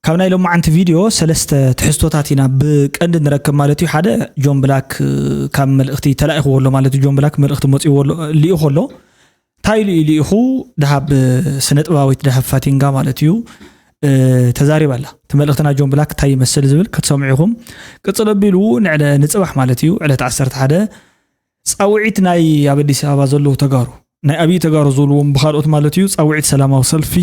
ካብ ናይ ሎማዓንቲ ቪድዮ ሰለስተ ትሕዝቶታት ኢና ብቀንዲ ንረክብ ማለት እዩ። ሓደ ጆን ብላክ ካብ መልእኽቲ ተላኢኽዎ ኣሎ ማለት እዩ። ጆን ብላክ መልእኽቲ መፂእዎ ኣሎ፣ ልኢኹ ኣሎ። እንታይ ኢሉ ኢሉ ኢኹ ድሃብ ስነ ጥበባዊት ድሃብ ፋቲንጋ ማለት እዩ ተዛሪባ ኣላ። እቲ መልእኽትና ጆን ብላክ እንታይ ይመስል ዝብል ክትሰምዑ ኢኹም። ቅፅል ኣቢሉ ንዕለ ንፅባሕ ማለት እዩ ዕለት ዓሰርተ ሓደ ፃውዒት ናይ ኣብ ኣዲስ ኣበባ ዘለዉ ተጋሩ ናይ ኣብይ ተጋሩ ዝብልዎም ብካልኦት ማለት እዩ ፃውዒት ሰላማዊ ሰልፊ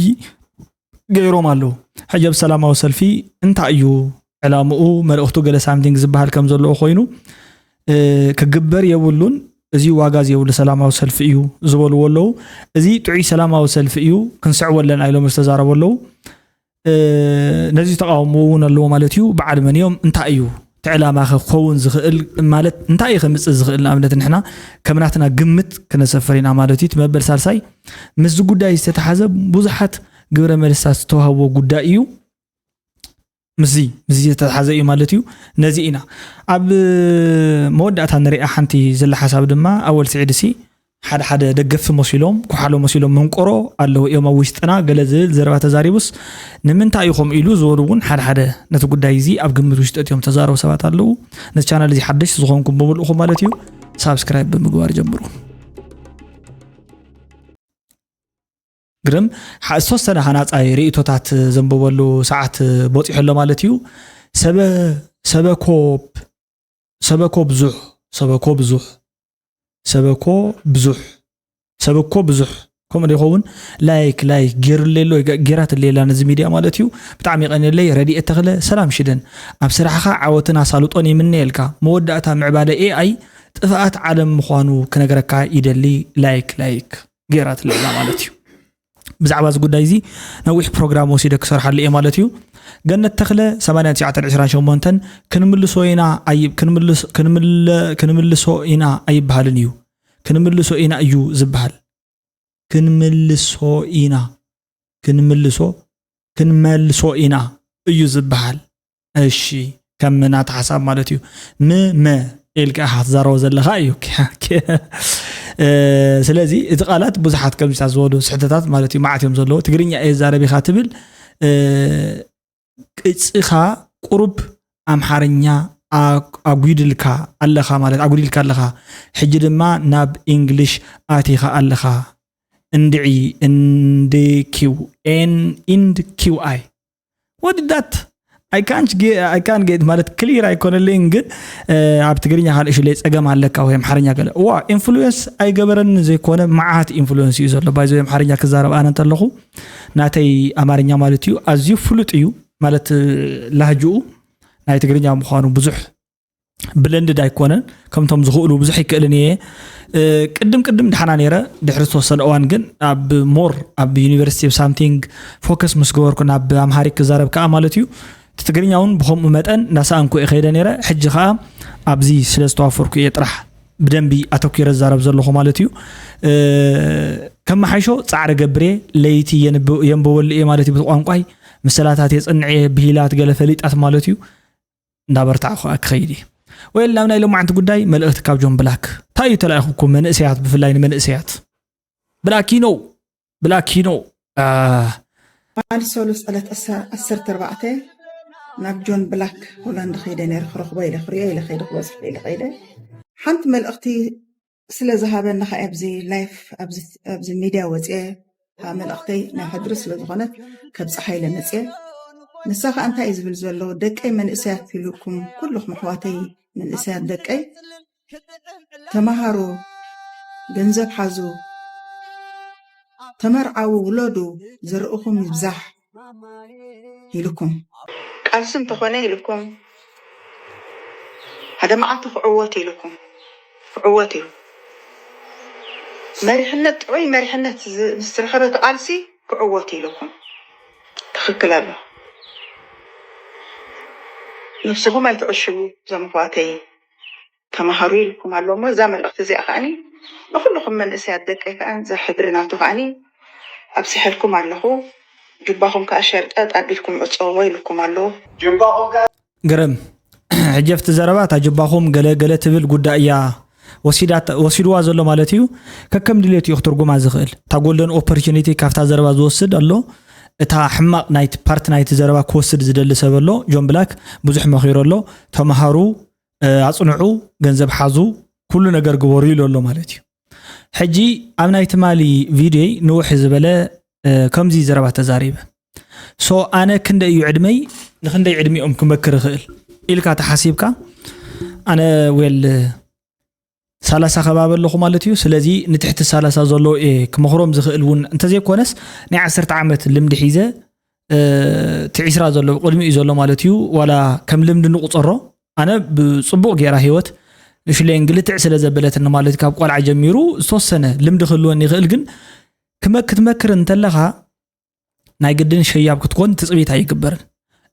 ገይሮም ኣለዉ። ሕጂ ኣብ ሰላማዊ ሰልፊ እንታይ እዩ ዕላምኡ፣ መልእኽቱ ገለ ሳምቲንግ ዝበሃል ከም ዘለዎ ኮይኑ ክግበር የብሉን። እዚ ዋጋ ዘይብሉ ሰላማዊ ሰልፊ እዩ ዝበልዎ ኣለዉ። እዚ ጥዑይ ሰላማዊ ሰልፊ እዩ ክንስዕቦ ኣለና ኢሎም ዝተዛረቡ ኣለዉ። ነዚ ተቃውሞ እውን ኣለዎ ማለት እዩ። በዓል መን እዮም እንታይ እዩ እቲ ዕላማ ክኸውን ዝኽእል ማለት እንታይ እዩ ከምፅእ ዝኽእል ንኣብነት ንሕና ከም ናትና ግምት ክነሰፍር ኢና ማለት እዩ። እቲ መበል ሳልሳይ ምስዚ ጉዳይ ዝተተሓዘ ብዙሓት ግብረ መልስታት ዝተዋህብዎ ጉዳይ እዩ። ምስዚ ምስዚ ዝተተሓዘ እዩ ማለት እዩ። ነዚ ኢና ኣብ መወዳእታ ንሪኣ ሓንቲ ዘላ ሓሳብ ድማ ኣወል ስዒድ ሲ ሓደ ሓደ ደገፍቲ መሲሎም ኩሓሎ መሲሎም መንቆሮ ኣለዉ እዮም ኣብ ውሽጥና ገለ ዝብል ዘረባ ተዛሪቡስ ንምንታይ እዩ ከምኡ ኢሉ ዝበሉ እውን ሓደ ሓደ ነቲ ጉዳይ እዚ ኣብ ግምት ውሽጢ እዮም ተዛረቡ ሰባት ኣለዉ። ነቲ ቻናል እዚ ሓደሽ ዝኾንኩም ብምልእኹም ማለት እዩ ሳብስክራይብ ብምግባር ጀምሩ። ግርም ዝተወሰነ ሃናፃይ ርእቶታት ዘንብበሉ ሰዓት በፂሑ ኣሎ ማለት እዩ። ሰበ ሰበኮብ ሰበኮ ብዙሕ ሰበኮ ብዙሕ ሰበኮ ብዙሕ ሰበኮ ብዙሕ ከምኡ ዶ ይኸውን? ላይክ ላይክ ጌሩለይ ኣሎ ጌራትለይ ኣላ ነዚ ሚድያ ማለት እዩ። ብጣዕሚ የቐንየለይ ረድኤት ተኽለ። ሰላም ሽደን፣ ኣብ ስራሕኻ ዓወትን ኣሳልጦን ይምነየልካ። መወዳእታ ምዕባለ ኤኣይ ጥፍኣት ዓለም ምዃኑ ክነግረካ ይደሊ። ላይክ ላይክ ጌራትለይ ኣላ ማለት እዩ። ብዛዕባ እዚ ጉዳይ እዚ ነዊሕ ፕሮግራም ወሲደ ክሰርሓሉ እየ ማለት እዩ። ገነት ተኽለ ሰማንያን ትሽዓተን ዕስራን ሸሞንተን ክንምልሶ ኢና ኣይብሃልን እዩ፣ ክንምልሶ ኢና እዩ ዝበሃል። ክንምልሶ ኢና ክንምልሶ ክንመልሶ ኢና እዩ ዝበሃል። እሺ ከም ናታ ሓሳብ ማለት እዩ። ም መ ኢልካ ኢኻ ትዛረቦ ዘለኻ እዩ። ስለዚ እቲ ቃላት ብዙሓት ከምዚታት ዝበሉ ስሕተታት ማለት እዩ መዓት እዮም ዘለዎ። ትግርኛ እየ ዛረብ ኢኻ ትብል ቅጽኻ ቁሩብ ኣምሓርኛ ኣጉድልካ ኣለኻ ማለት ኣጉዲልካ ኣለኻ። ሕጂ ድማ ናብ ኢንግሊሽ ኣቲኻ ኣለኻ። እንድዒ እንድ ኪው ኤን ኢንድ ኪው ኣይ ወድዳት ኣይካን ጌት ማለት ክሊር ኣይኮነልይን ግን ኣብ ትግርኛ ካልእ ሽለይ ፀገም ኣለካ ወይ ኣምሓርኛ ገለ እዋ ኢንፍሉዌንስ ኣይገበረን ዘይኮነ መዓት ኢንፍሉዌንስ እዩ ዘሎ ባይዘ ኣምሓርኛ ክዛረብ ኣነ እንተለኹ ናተይ ኣማርኛ ማለት እዩ ኣዝዩ ፍሉጥ እዩ ማለት ላህጅኡ ናይ ትግርኛ ምዃኑ ብዙሕ ብለንድድ ኣይኮነን ከምቶም ዝኽእሉ ብዙሕ ይክእልን እየ ቅድም ቅድም ድሓና ነይረ ድሕሪ ዝተወሰነ እዋን ግን ኣብ ሞር ኣብ ዩኒቨርሲቲ ሳምቲንግ ፎከስ ምስ ገበርኩ ናብ ኣምሃሪክ ክዛረብ ከዓ ማለት እዩ ትግርኛ እውን ብከምኡ መጠን እናሰኣንኩ እየ ከይደ ነይረ ሕጂ ከዓ ኣብዚ ስለ ዝተዋፈርኩ እየ ጥራሕ ብደንቢ ኣተኪረ ዝዛረብ ዘለኹ ማለት እዩ ከመሓይሾ ፃዕሪ ገብር እየ ለይቲ የንብበሉ እየ ማለት እዩ ብቋንቋይ ምስላታት የፅንዕ እየ ብሂላት ገለ ፈሊጣት ማለት እዩ እንዳበርታዕኹ ክኸይድ እየ ወይል ናብ ናይ ሎማዓንቲ ጉዳይ መልእኽቲ ካብ ጆን ብላክ እንታይ እዩ ተላኢኹኩም መንእሰያት ብፍላይ ንመንእሰያት ብላኪኖ ብላኪኖ በዓል ሰሉስ ዕለት ዓሰርተ ኣርባዕተ ናብ ጆን ብላክ ሆላንድ ከይደ ነይረ ክረኽቦ ኢለ ክሪኦ ኢለ ከይደ ክበፅሖ ኢለ ከይደ ሓንቲ መልእኽቲ ስለ ዝሃበኒ ከኣ ኣብዚ ላይፍ ኣብዚ ሚድያ ወፅኤ እታ መልእኽተይ ናይ ሕድሪ ስለ ዝኾነት ከብፅሓ ኢለ መፅየ ንሳ ከኣ እንታይ እዩ ዝብል ዘሎ ደቀይ መንእሰያት ኢሉኩም ኩልኹም ኣሕዋተይ መንእሰያት ደቀይ ተማሃሩ፣ ገንዘብ ሓዙ፣ ተመርዓዉ፣ ውለዱ፣ ዘርእኹም ይብዛሕ ኢልኩም። ቃልሲ እንተኾነ ኢልኩም ሓደ መዓልቲ ክዕወት ኢልኩም ክዕወት እዩ። መሪሕነት ጥዑይ መሪሕነት ምስ ዝረኸበ እቲ ቃልሲ ክዕወት ኢልኩም ትኽክል ኣሎ። ነብስኹም ኣይትዕሽዉ እዞም ኣሕዋተይ። ተማሃሩ ኢልኩም ኣሎ እሞ እዛ መልእኽቲ እዚኣ ከዓኒ ንኩልኹም መንእሰያት ደቀይ ከዓኒ እዛ ሕድሪ ናቱ ከዓኒ ኣብሲሐልኩም ኣለኹ ጁባኹም ከኣ ሸርጠጥ ኣቢልኩም ዕጸውዎ ኢልኩም ኣሎ። ግርም ሕጂ ኣብቲ ዘረባ እታ ጅባኹም ገለ ገለ ትብል ጉዳይ እያ ወሲድዋ ዘሎ ማለት እዩ። ከከም ድሌቱ እዩ ክትርጉማ ዝኽእል። እታ ጎልደን ኦፖርቹኒቲ ካብታ ዘረባ ዝወስድ ኣሎ። እታ ሕማቕ ናይቲ ፓርቲ ናይቲ ዘረባ ክወስድ ዝደሊ ሰብ ኣሎ። ጆን ብላክ ብዙሕ መኺሩ ኣሎ። ተምሃሩ፣ ኣጽንዑ፣ ገንዘብ ሓዙ፣ ኩሉ ነገር ግበሩ ኢሉ ኣሎ ማለት እዩ። ሕጂ ኣብ ናይ ትማሊ ቪድዮይ ንውሕ ዝበለ ከምዚ ዘረባ ተዛሪበ። ሶ ኣነ ክንደይ እዩ ዕድመይ፣ ንክንደይ ዕድሚኦም ክመክር ይኽእል ኢልካ ተሓሲብካ፣ ኣነ ዌል ሳላሳ ከባቢ ኣለኹ ማለት እዩ። ስለዚ ንትሕቲ ሳላሳ ዘለዉ እየ ክመኽሮም ዝኽእል እውን እንተዘይኮነስ፣ ናይ ዓሰርተ ዓመት ልምዲ ሒዘ፣ እቲ ዒስራ ዘሎ ቅድሚኡ ዘሎ ማለት እዩ። ዋላ ከም ልምዲ ንቁፀሮ፣ ኣነ ብፅቡቕ ገይራ ህይወት ሽለይ እንግልትዕ ስለ ዘበለትኒ ማለት እዩ። ካብ ቆልዓ ጀሚሩ ዝተወሰነ ልምዲ ክህልወኒ ይኽእል፣ ግን ክመ- ክትመክር እንተለኻ ናይ ግድን ሸያብ ክትኮን ትፅቢት ኣይግበርን።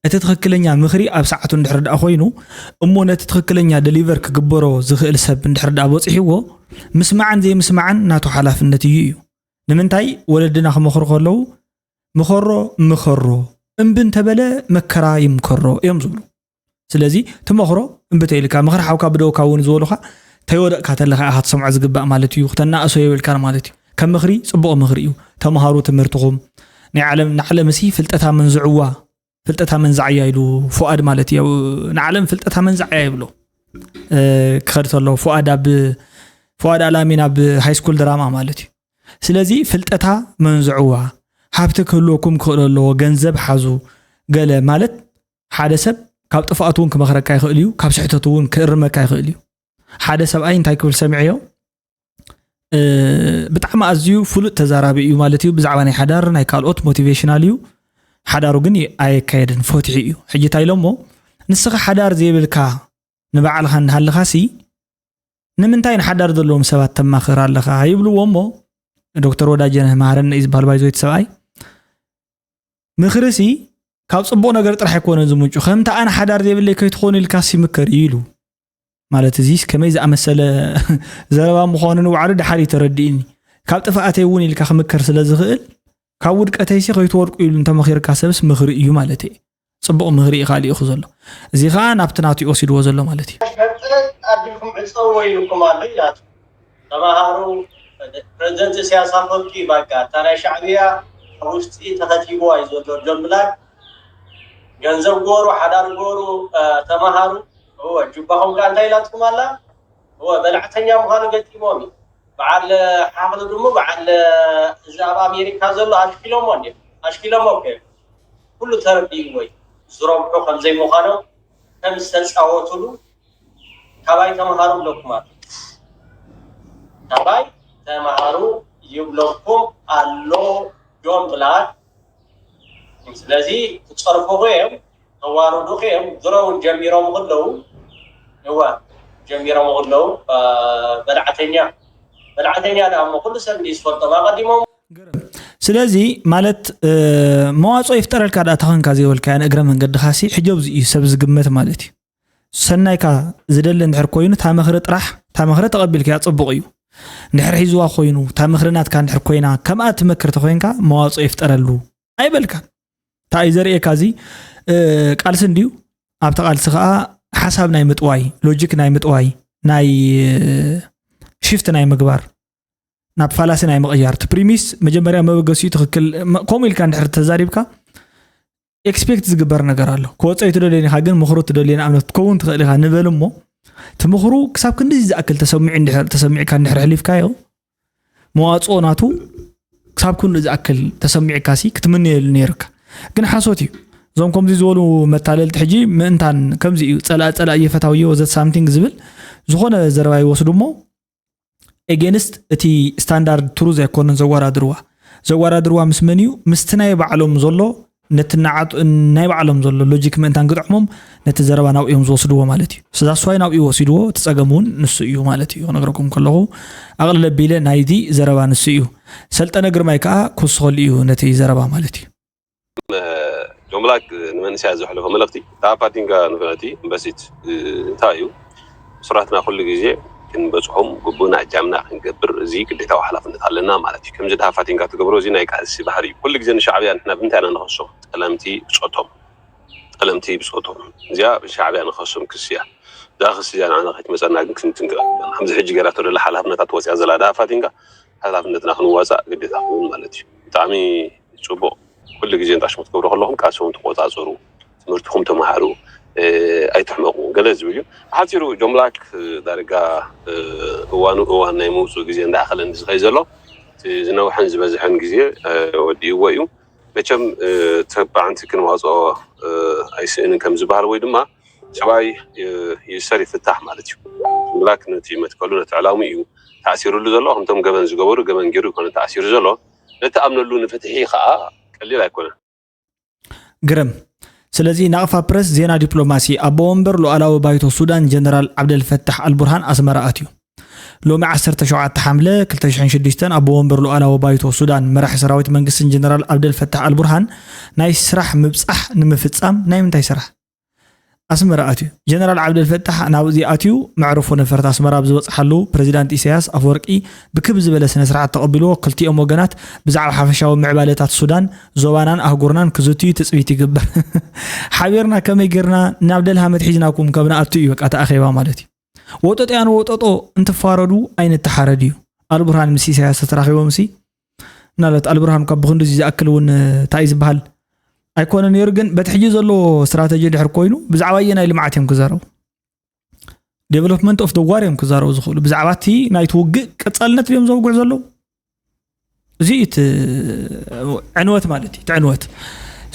እቲ ትኽክለኛ ምኽሪ ኣብ ሰዓቱ እንድሕር ደኣ ኮይኑ፣ እሞ ነቲ ትኽክለኛ ደሊቨር ክግበሮ ዝኽእል ሰብ እንድሕር ደኣ በፂሕዎ፣ ምስማዕን ዘይምስማዕን ናቱ ሓላፍነት እዩ እዩ። ንምንታይ ወለድና ክመኽሩ ከለዉ፣ ምኸሮ ምኸሮ፣ እምቢ እንተበለ መከራ ይምከሮ እዮም ዝብሉ። ስለዚ ትመኽሮ እምቢ ተይልካ፣ ምኽሪ ሓውካ ብደውካ እውን ዝበሉኻ፣ ተይወደቕካ ተለኻ ኢኻ ትሰምዖ ዝግባእ ማለት እዩ። ክተናእሶ የብልካን ማለት እዩ። ከም ምኽሪ ጽቡቕ ምኽሪ እዩ። ተምሃሩ ትምህርትኹም። ናይ ዓለም፣ ንዓለምሲ ፍልጠታ መንዝዕዋ፣ ፍልጠታ መንዛዕያ ኢሉ ፉኣድ ማለት እዩ። ንዓለም ፍልጠታ መንዛዕያ ይብሎ። እ፣ ክኸድ ተሎ ፉኣድ ኣብ፣ ፉኣድ ኣልኣሚን ኣብ ሃይስኩል ድራማ ማለት እዩ። ስለዚ ፍልጠታ መንዝዕዋ፣ ሃብቲ ክህልወኩም ክኽእል ኣለዎ፣ ገንዘብ ሓዙ፣ ገለ ማለት ሓደ ሰብ ካብ ጥፍኣቱ እውን ክመኽረካ ይኽእል እዩ፣ ካብ ስሕተቱ እውን ክእርመካ ይኽእል እዩ። ሓደ ሰብኣይ እንታይ ክብል ሰሚዐዮ? እ፣ ብጣዕሚ ኣዝዩ ፍሉጥ ተዛራቢ እዩ ማለት እዩ። ብዛዕባ ናይ ሓዳር፣ ናይ ካልኦት ሞቲቬሽናል እዩ። ሓዳሩ ግን ይ- ኣየካየድን፣ ፈትሑ እዩ። ሕጂ እንታይ ኢሎሞ? ንስኻ ሓዳር ዘይብልካ ንባዕልኻ እንዳሃለኻሲ፣ ንምንታይ ንሓዳር ዘለዎም ሰባት ተማኽር ኣለኻ? ይብልዎ እሞ፣ ዶክተር ወዳጀነህ መሃረነ እዩ ዝበሃል ባይዞ እቲ ሰብኣይ። ምኽርሲ ካብ ጽቡቕ ነገር ጥራሕ ኣይኮነን ዝምንጩ። ከምቲ ኣነ ሓዳር ዘይብለይ ከይትኾኑ ኢልካሲ ምከር እዩ ኢሉ። ማለት እዚስ ከመይ ዝኣመሰለ ዘረባ ምዃኑ ንባዕሉ ደሓር እዩ ተረዲእኒ። ካብ ጥፍኣተይ እውን ኢልካ ክምከር ስለ ዝኽእል፣ ካብ ውድቀተይሲ ከይትወድቁ ኢሉ እንተመኺርካ ሰብስ ምኽሪ እዩ ማለት እዩ። ጽቡቕ ምኽሪ እዩ ካልእ ኢኹ ዘሎ። እዚ ኸኣ ናብቲ ናቱ እዩ ወሲድዎ ዘሎ ማለት እዩ። ሕጥጥ ኣቢልኩም ዕጸዎ ኢልኩም ኣሎ ኢላቱ። ተማሃሩ፣ ፕረዚደንት ኢሳያስ ኣፈወርቂ ባጋ እታ ናይ ሻዕብያ ኣብ ውሽጢ ተኸቲብዋ እዩ ዘሎ። ጆን ብላክ ገንዘብ ግበሩ፣ ሓዳር ግበሩ፣ እ፣ ተማሃሩ። እወ፣ ጁባኹም ከኣ እንታይ ኢላትኩም ኣላ? እወ፣ በላዕተኛ ምዃኑ ገጢሞም እዩ። በዓል ሓኽሉ ድሞ፣ በዓል እዚ ኣብ ኣሜሪካ ዘሎ ኣሽኪሎሞ እንዲ ኣሽኪሎሞ እኮ እዮም። ኩሉ ተረዲእዎ እዩ። ዝረብሑ ከም ዘይምዃኖም፣ ከም ዝተጻወቱሉ፣ ካባይ ተምሃሩ ብለኩም ኣሎ። ካባይ ተምሃሩ ይብለኩም ኣሎ ጆን ብላክ። ስለዚ ክጸርፉኹ እዮም፣ ከዋርዱኹ እዮም። ድሮ እውን ጀሚሮም ከለዉ፣ እወ፣ ጀሚሮም ከለዉ፣ እ፣ በላዕተኛ፣ በላዕተኛ ደኣ እሞ ኩሉ ሰብ እንዲ ዝፈልጦም ኣቐዲሞም። ስለዚ ማለት፣ እ፣ መዋጽኦ ይፍጠረልካ ደኣ ተኸንካ ዘይበልካዮ ንእግረ መንገድኻሲ ሕጂ ኣብዚ እዩ ሰብ ዝግመት ማለት እዩ። ሰናይካ ዝደሊ እንድሕር ኮይኑ፣ እታ ምኽሪ ጥራሕ፣ እታ ምኽሪ ተቐቢልካያ ጽቡቕ እዩ። እንድሕር ሒዝዋ ኮይኑ፣ እታ ምኽሪ ናትካ እንድሕር ኮይና፣ ከምኣ ትመክር ተኾይንካ፣ መዋጽኦ ይፍጠረሉ ኣይበልካን። እንታይ እዩ ዘርእየካ እዚ? እ፣ ቃልሲ እንድዩ። ኣብቲ ቃልሲ ኸኣ ሓሳብ ናይ ምጥዋይ፣ ሎጂክ ናይ ምጥዋይ፣ ናይ፣ እ፣ ሽፍት ናይ ምግባር፣ ናብ ፋላሲ ናይ ምቕያር። እቲ ፕሪሚስ መጀመርያ መበገሲኡ ትኽክል፣ መ-፣ ከምኡ ኢልካ እንድሕር ተዛሪብካ፣ ኤክስፔክት ዝግበር ነገር ኣሎ። ክወፀ ኣይትደልዮን ኢኻ፣ ግን ምኽሩ ትደልዮ ንኣብነት ክትከውን ትኽእል ኢኻ ንበል እሞ፣ እቲ ምኽሩ ክሳብ ክንድዚ ዝኣክል ተሰሚዑ እንድሕር፣ ተሰሚዕካ እንድሕር ኣሕሊፍካዮ፣ መዋፅኦ ናቱ ክሳብ ክንድዚ ዝኣክል ተሰሚዕካሲ ክትምነየሉ ነይርካ። ግን ሓሶት እዩ። እዞም ከምዚ ዝበሉ መታለልቲ ሕጂ ምእንታን ከምዚ እዩ፣ ጸላእ ጸላእ እየ ፈታዊ እየ ወዘት ሳምቲንግ ዝብል ዝኾነ ዘረባ ይወስዱ እሞ፣ ኤጌንስት እቲ ስታንዳርድ ትሩዝ ኣይኮነን ዘወዳድርዋ። ዘወዳድርዋ ምስ መን እዩ? ምስቲ ናይ ባዕሎም ዘሎ፣ ነቲ ናዓት-፣ ናይ ባዕሎም ዘሎ ሎጂክ ምእንታን ክጥዕሞም ነቲ ዘረባ ናብኡ እዮም ዝወስድዎ ማለት እዩ። ስዳስዋይ ናብኡ ወሲድዎ፣ እቲ ጸገም እውን ንሱ እዩ ማለት እዩ። ክነግረኩም ከለኹ ኣቕልል ኣቢለ ናይቲ ዘረባ ንሱ እዩ። ሰልጠነ ግርማይ ከኣ ክውስኸሉ እዩ ነቲ ዘረባ ማለት እዩ። እ፣ ጆን ብላክ ንመንእሰያት ዘሕለፎ መልእኽቲ፣ እታ ፋቲንጋ ንፍዕቲ እምበሲት፣ እ፣ እንታይ እዩ? ሱራትና ኩሉ ግዜ ክንበጽሖም ግቡእና እጃምና ክንገብር፣ እዚ ግዴታዊ ሓላፍነት ኣለና ማለት እዩ። ከምዚ ድኣ ፋቲንጋ ትገብሮ፣ እዚ ናይ ቃልሲ ባህሪ እዩ። ኩሉ ግዜ ንሻዕብያ ንሕና ብምንታይ ኢና ንኸሶም? ጠለምቲ ብጾቶም። ጠለምቲ ብጾቶም። እዚኣ ብሻዕብያ ንኸሶም ክሲ እያ። እዛ ክሲ እዚኣ ንዓና ከይትመጸና ግን ክንትንክፍ ኣለና። ከምዚ ሕጂ ገይራቶ ዘላ ሓላፍነታ ትወጽያ ዘላ ድኣ ፋቲንጋ፣ ሓላፍነትና ክንዋጻእ ግዴታ ክኸውን ማለት እዩ። ብጣዕሚ ጽቡቕ። ኩሉ ግዜ ንጣሽሙ ክትገብሩ ከለኹም ቃልሲ እውን ተቆጻጸሩ፣ ትምህርትኹም ተምሃሩ፣ ኣይትሕመቑ ገለ ዝብል እዩ። ብሓፂሩ ጆን ብላክ ዳርጋ እዋኑ እዋን ናይ ምውፅኡ ግዜ እንዳኣኸለ ዝኸይ ዘሎ ዝነውሐን ዝበዝሐን ግዜ ወዲእዎ እዩ። መቸም ተባዕንቲ ክንዋፅኦ ኣይስእንን ከም ዝበሃል ወይ ድማ ሰብኣይ ይእሰር ይፍታሕ ማለት እዩ። ጆን ብላክ ነቲ መትከሉ ነቲ ዕላሙ እዩ ተኣሲሩሉ ዘሎ። ከምቶም ገበን ዝገበሩ ገበን ገይሩ ይኮነ ተኣሲሩ ዘሎ፣ ነቲ ኣምነሉ ንፍትሒ ከዓ ቀሊል ኣይኮነን። ግርም። ስለዚ ናቕፋ ፕረስ ዜና ዲፕሎማሲ። ኣቦ ወንበር ሉዓላዊ ባይቶ ሱዳን ጀነራል ዓብደልፈታሕ ኣልቡርሃን ኣስመራ ኣትዩ። ሎሚ ዓሰርተ ሸውዓተ ሓምለ ክልተ ሽሕን ሽዱሽተን ኣቦ ወንበር ሉዓላዊ ባይቶ ሱዳን መራሒ ሰራዊት መንግስትን ጀነራል ዓብደልፈታሕ ኣልቡርሃን ናይ ስራሕ ምብጻሕ ንምፍጻም ናይ ምንታይ ስራሕ? ኣስመራ ኣትዩ። ጀነራል ዓብደልፈታሕ ናብዚ ኣትዩ መዕረፎ ነፈርቲ ኣስመራ ኣብ ዝበጽሓሉ ፕሬዚዳንት ኢሳያስ ኣፈወርቂ ብክብ ዝበለ ስነ ስርዓት ተቐቢልዎ። ክልቲኦም ወገናት ብዛዕባ ሓፈሻዊ ምዕባለታት ሱዳን፣ ዞባናን ኣህጉርናን ክዝትዩ ትጽቢት ይግበር። ሓቢርና ከመይ ጌርና ናብ ደልሃመት ሒዝናኩም ከም ንኣቱ እዩ በቃ እቲ ኣኼባ ማለት እዩ። ወጠጦ ያን ወጠጦ እንትፋረዱ ኣይንተሓረድ እዩ። ኣልቡርሃን ምስ ኢሳያስ ተራኺቦም ሲ ምናልባት ኣልብርሃን ካብ ብክንድዚ ዝኣክል እውን እንታይ እዩ ዝበሃል ኣይኮነ ነይሩ። ግን በቲ ሕጂ ዘሎ ስትራተጂ ድሕር ኮይኑ ብዛዕባ ኣየናይ ልምዓት እዮም ክዛረቡ? Development of the war እዮም ክዛረቡ ዝኽእሉ። ብዛዕባ እቲ ናይቲ ውግእ ቀጻልነት ድዮም ዘውግዑ ዘለዉ? እዚ እቲ ዕንወት ማለት እዩ። እቲ ዕንወት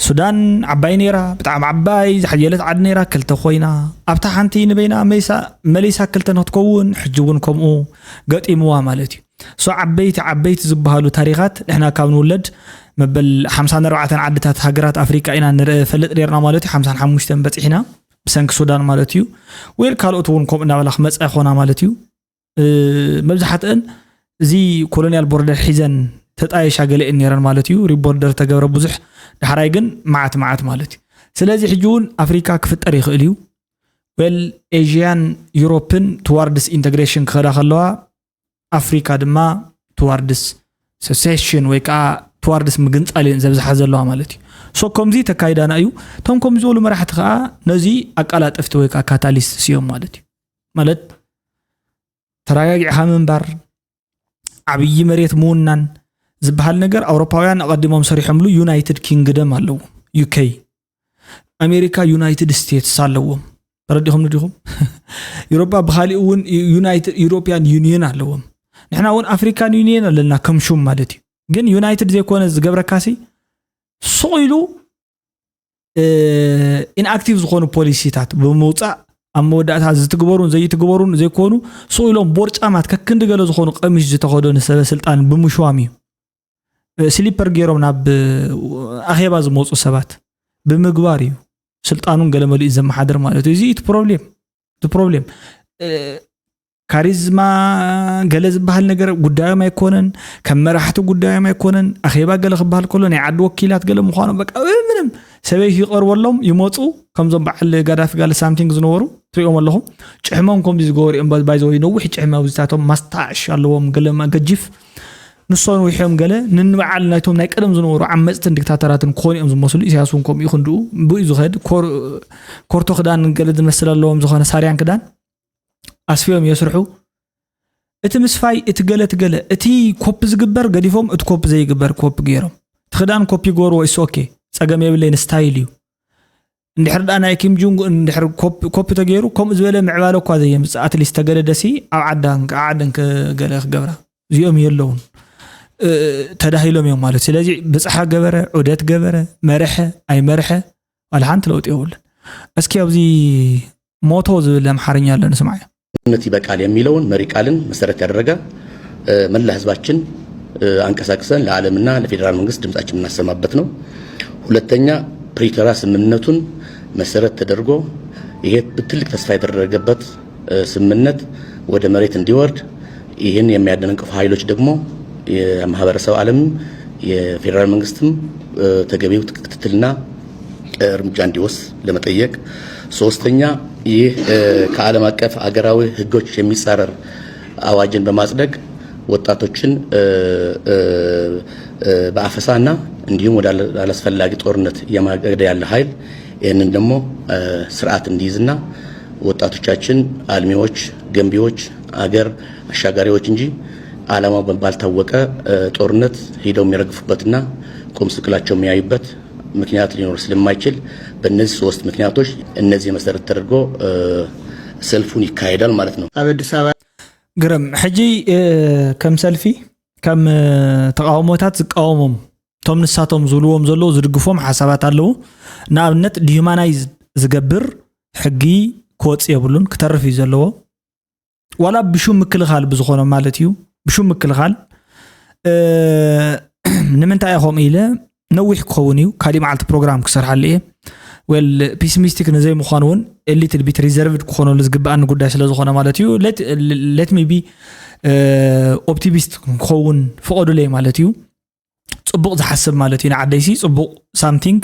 ሱዳን ዓባይ ነይራ፣ ብጣዕሚ ዓባይ ዝሓየለት ዓዲ ነይራ፣ ክልተ ኮይና ኣብታ ሓንቲ ንበይና መሊሳ ክልተ ንክትከውን ሕጂ እውን ከምኡ ገጢምዋ ማለት እዩ። So ዓበይቲ ዓበይቲ ዝበሃሉ ታሪኻት ንሕና ካብ ንውለድ መበል ሓምሳን ኣርባዕተን ዓድታት ሃገራት ኣፍሪቃ ኢና ንፈልጥ ነርና ማለት እዩ። ሓምሳን ሓሙሽተን በፂሕና ብሰንኪ ሱዳን ማለት እዩ። Well ካልኦት እውን ከምኡ እናበላ ክመፃ ይኾና ማለት እዩ። መብዛሕትአን እዚ ኮሎኒያል ቦርደር ሒዘን ተጣየሻ ገለ እየን ነይረን ማለት እዩ። ሪቦርደር ተገብረ ብዙሕ ዳሕራይ ግን መዓት መዓት ማለት እዩ። ስለዚ ሕጂ እውን ኣፍሪካ ክፍጠር ይኽእል እዩ። Well ኤዥያን ዩሮፕን towards integration ክኸዳ ከለዋ ኣፍሪካ ድማ towards secession ወይ ከዓ towards ምግንፃል እየን ዘብዝሓ ዘለዋ ማለት እዩ። So ከምዚ ተካይዳና እዩ። እቶም ከምዚ ዝበሉ መራሕቲ ከዓ ነዚ ኣቃላጠፍቲ ወይ ከዓ ካታሊስት እዮም ማለት እዩ። ማለት ተረጋጊዕካ ምንባር፣ ዓብዪ መሬት ምውናን ዝበሃል ነገር ኣውሮፓውያን ኣቐዲሞም ሰሪሖምሉ ዩናይትድ ኪንግደም ኣለዎም። ዩኬ ኣሜሪካ ዩናይትድ ስቴትስ ኣለዎም። ተረዲኹም ንዲኹም? ዩሮፓ ብካሊእ እውን ዩናይትድ ዩሮፒያን ዩኒየን ኣለዎም። ንሕና እውን ኣፍሪካን ዩኒየን ኣለና ከም ሹም ማለት እዩ። ግን ዩናይትድ ዘይኮነ ዝገብረካሲ ሱቕ ኢሉ ኢንኣክቲቭ ዝኾኑ ፖሊሲታት ብምውፃእ ኣብ መወዳእታ ዝትግበሩን ዘይትግበሩን ዘይኮኑ ሱቕ ኢሎም ቦርጫማት ከክንዲ ገለ ዝኾኑ ቀሚሽ ዝተኸደኑ ሰበ ስልጣን ብምሽዋም እዩ። ስሊፐር ገይሮም ናብ ኣኼባ ዝመፁ ሰባት ብምግባር እዩ ስልጣኑን ገለ መሊኡ ዘመሓድር ማለት እዩ። እዚ እቲ ፕሮብሌም እቲ ፕሮብሌም ካሪዝማ ገለ ዝበሃል ነገር ጉዳዮም ኣይኮነን። ከም መራሕቲ ጉዳዮም ኣይኮነን። ኣኼባ ገለ ክበሃል ከሎ ናይ ዓዲ ወኪላት ገለ ምዃኖም በቃ ምንም ሰበይቲ ይቐርበሎም ይመፁ። ከምዞም በዓል ጋዳፊ ጋለ ሳምቲንግ ዝነበሩ ትሪኦም ኣለኹም። ጭሕሞም ከምዚ ዝገበሩ እዮም። ባይዘወይ ነዊሕ ጭሕሚ ኣብዚታቶም ማስታሽ ኣለዎም ገለ ገጂፍ ንሶም ውሒዮም ገለ ንንበዓል ናይቶም ናይ ቀደም ዝነበሩ ዓመፅትን ዲክታተራትን ክኾኑ እዮም ዝመስሉ። ኢሳያስ እውን ከምኡ ይኽንድኡ ብኡ ዝኸድ ኮርቶ ክዳን ገለ ዝመስል ኣለዎም ዝኾነ ሳርያን ክዳን ኣስፍዮም የስርሑ። እቲ ምስፋይ እቲ ገለ እቲ ገለ እቲ ኮፒ ዝግበር ገዲፎም እቲ ኮፒ ዘይግበር ኮፒ ገይሮም እቲ ክዳን ኮፒ ይገበርዎ። It's okay ፀገም የብለይን ስታይል እዩ። እንድሕር ደኣ ናይ ኪም ጁንግ እንድሕር ኮፒ ተገይሩ ከምኡ ዝበለ ምዕባለ እኳ ዘየምፅእ ኣትሊስት ተገደደሲ ኣብ ዓዳን ዓደን ገለ ክገብራ እዚኦም የለውን ተዳሂሎም እዮም ማለት። ስለዚ ብፅሓ ገበረ ዑደት ገበረ መርሐ ኣይመርሐ ዋላ ሓንቲ ለውጢ የብሉን። እስኪ ኣብዚ ሞቶ ዝብል ኣምሓርኛ ኣሎ ንስማዕ። እምነት ይበቃል የሚለውን መሪ ቃልን መሰረት ያደረገ መላ ህዝባችን አንቀሳቅሰን ለዓለምና ለፌዴራል መንግስት ድምጻችን የምናሰማበት ነው። ሁለተኛ ፕሪቶሪያ ስምምነቱን መሰረት ተደርጎ ይሄ ትልቅ ተስፋ የተደረገበት ስምምነት ወደ መሬት እንዲወርድ ይህን የሚያደናቅፉ ኃይሎች ደግሞ የማህበረሰብ ዓለምም የፌዴራል መንግስትም ተገቢው ክትትልና እርምጃ እንዲወስድ ለመጠየቅ። ሶስተኛ ይህ ከዓለም አቀፍ አገራዊ ህጎች የሚጻረር አዋጅን በማጽደቅ ወጣቶችን በአፈሳና እንዲሁም ወደ አላስፈላጊ ጦርነት እያማገደ ያለ ኃይል ይህንን ደግሞ ስርዓት እንዲይዝና ወጣቶቻችን አልሚዎች፣ ገንቢዎች፣ አገር አሻጋሪዎች እንጂ ዓላማው ባልታወቀ ጦርነት ሄደው የሚረግፉበትና ቁም ስቅላቸው የሚያዩበት ምክንያት ሊኖር ስለማይችል በእነዚህ ሶስት ምክንያቶች እነዚህ መሰረት ተደርጎ ሰልፉን ይካሄዳል ማለት ነው። ኣብ ኣዲስ ኣበባ ግርም ሕጂ ከም ሰልፊ ከም ተቃውሞታት ዝቃወሞም እቶም ንሳቶም ዝብልዎም ዘለዉ ዝድግፎም ሓሳባት ኣለዉ። ንኣብነት ዲሁማናይዝ ዝገብር ሕጊ ክወፅ የብሉን፣ ክተርፍ እዩ ዘለዎ። ዋላ ብሹም ምክልኻል ብዝኾነ ማለት እዩ። ብሹም ምክልኻል ንምንታይ ኢኹም ኢለ ነዊሕ ክኸውን እዩ። ካሊእ መዓልቲ ፕሮግራም ክሰርሓሉ እየ። ወል ፒስሚስቲክ ንዘይምዃኑ እውን ኤሊትል ቢት ሪዘርቭድ ክኾነሉ ዝግብኣኒ ጉዳይ ስለ ዝኾነ ማለት እዩ። ለት ሚ ቢ ኦፕቲሚስት ክኸውን ፍቐዱለይ ማለት እዩ። ፅቡቕ ዝሓስብ ማለት እዩ። ንዓደይሲ ፅቡቕ ሳምቲንግ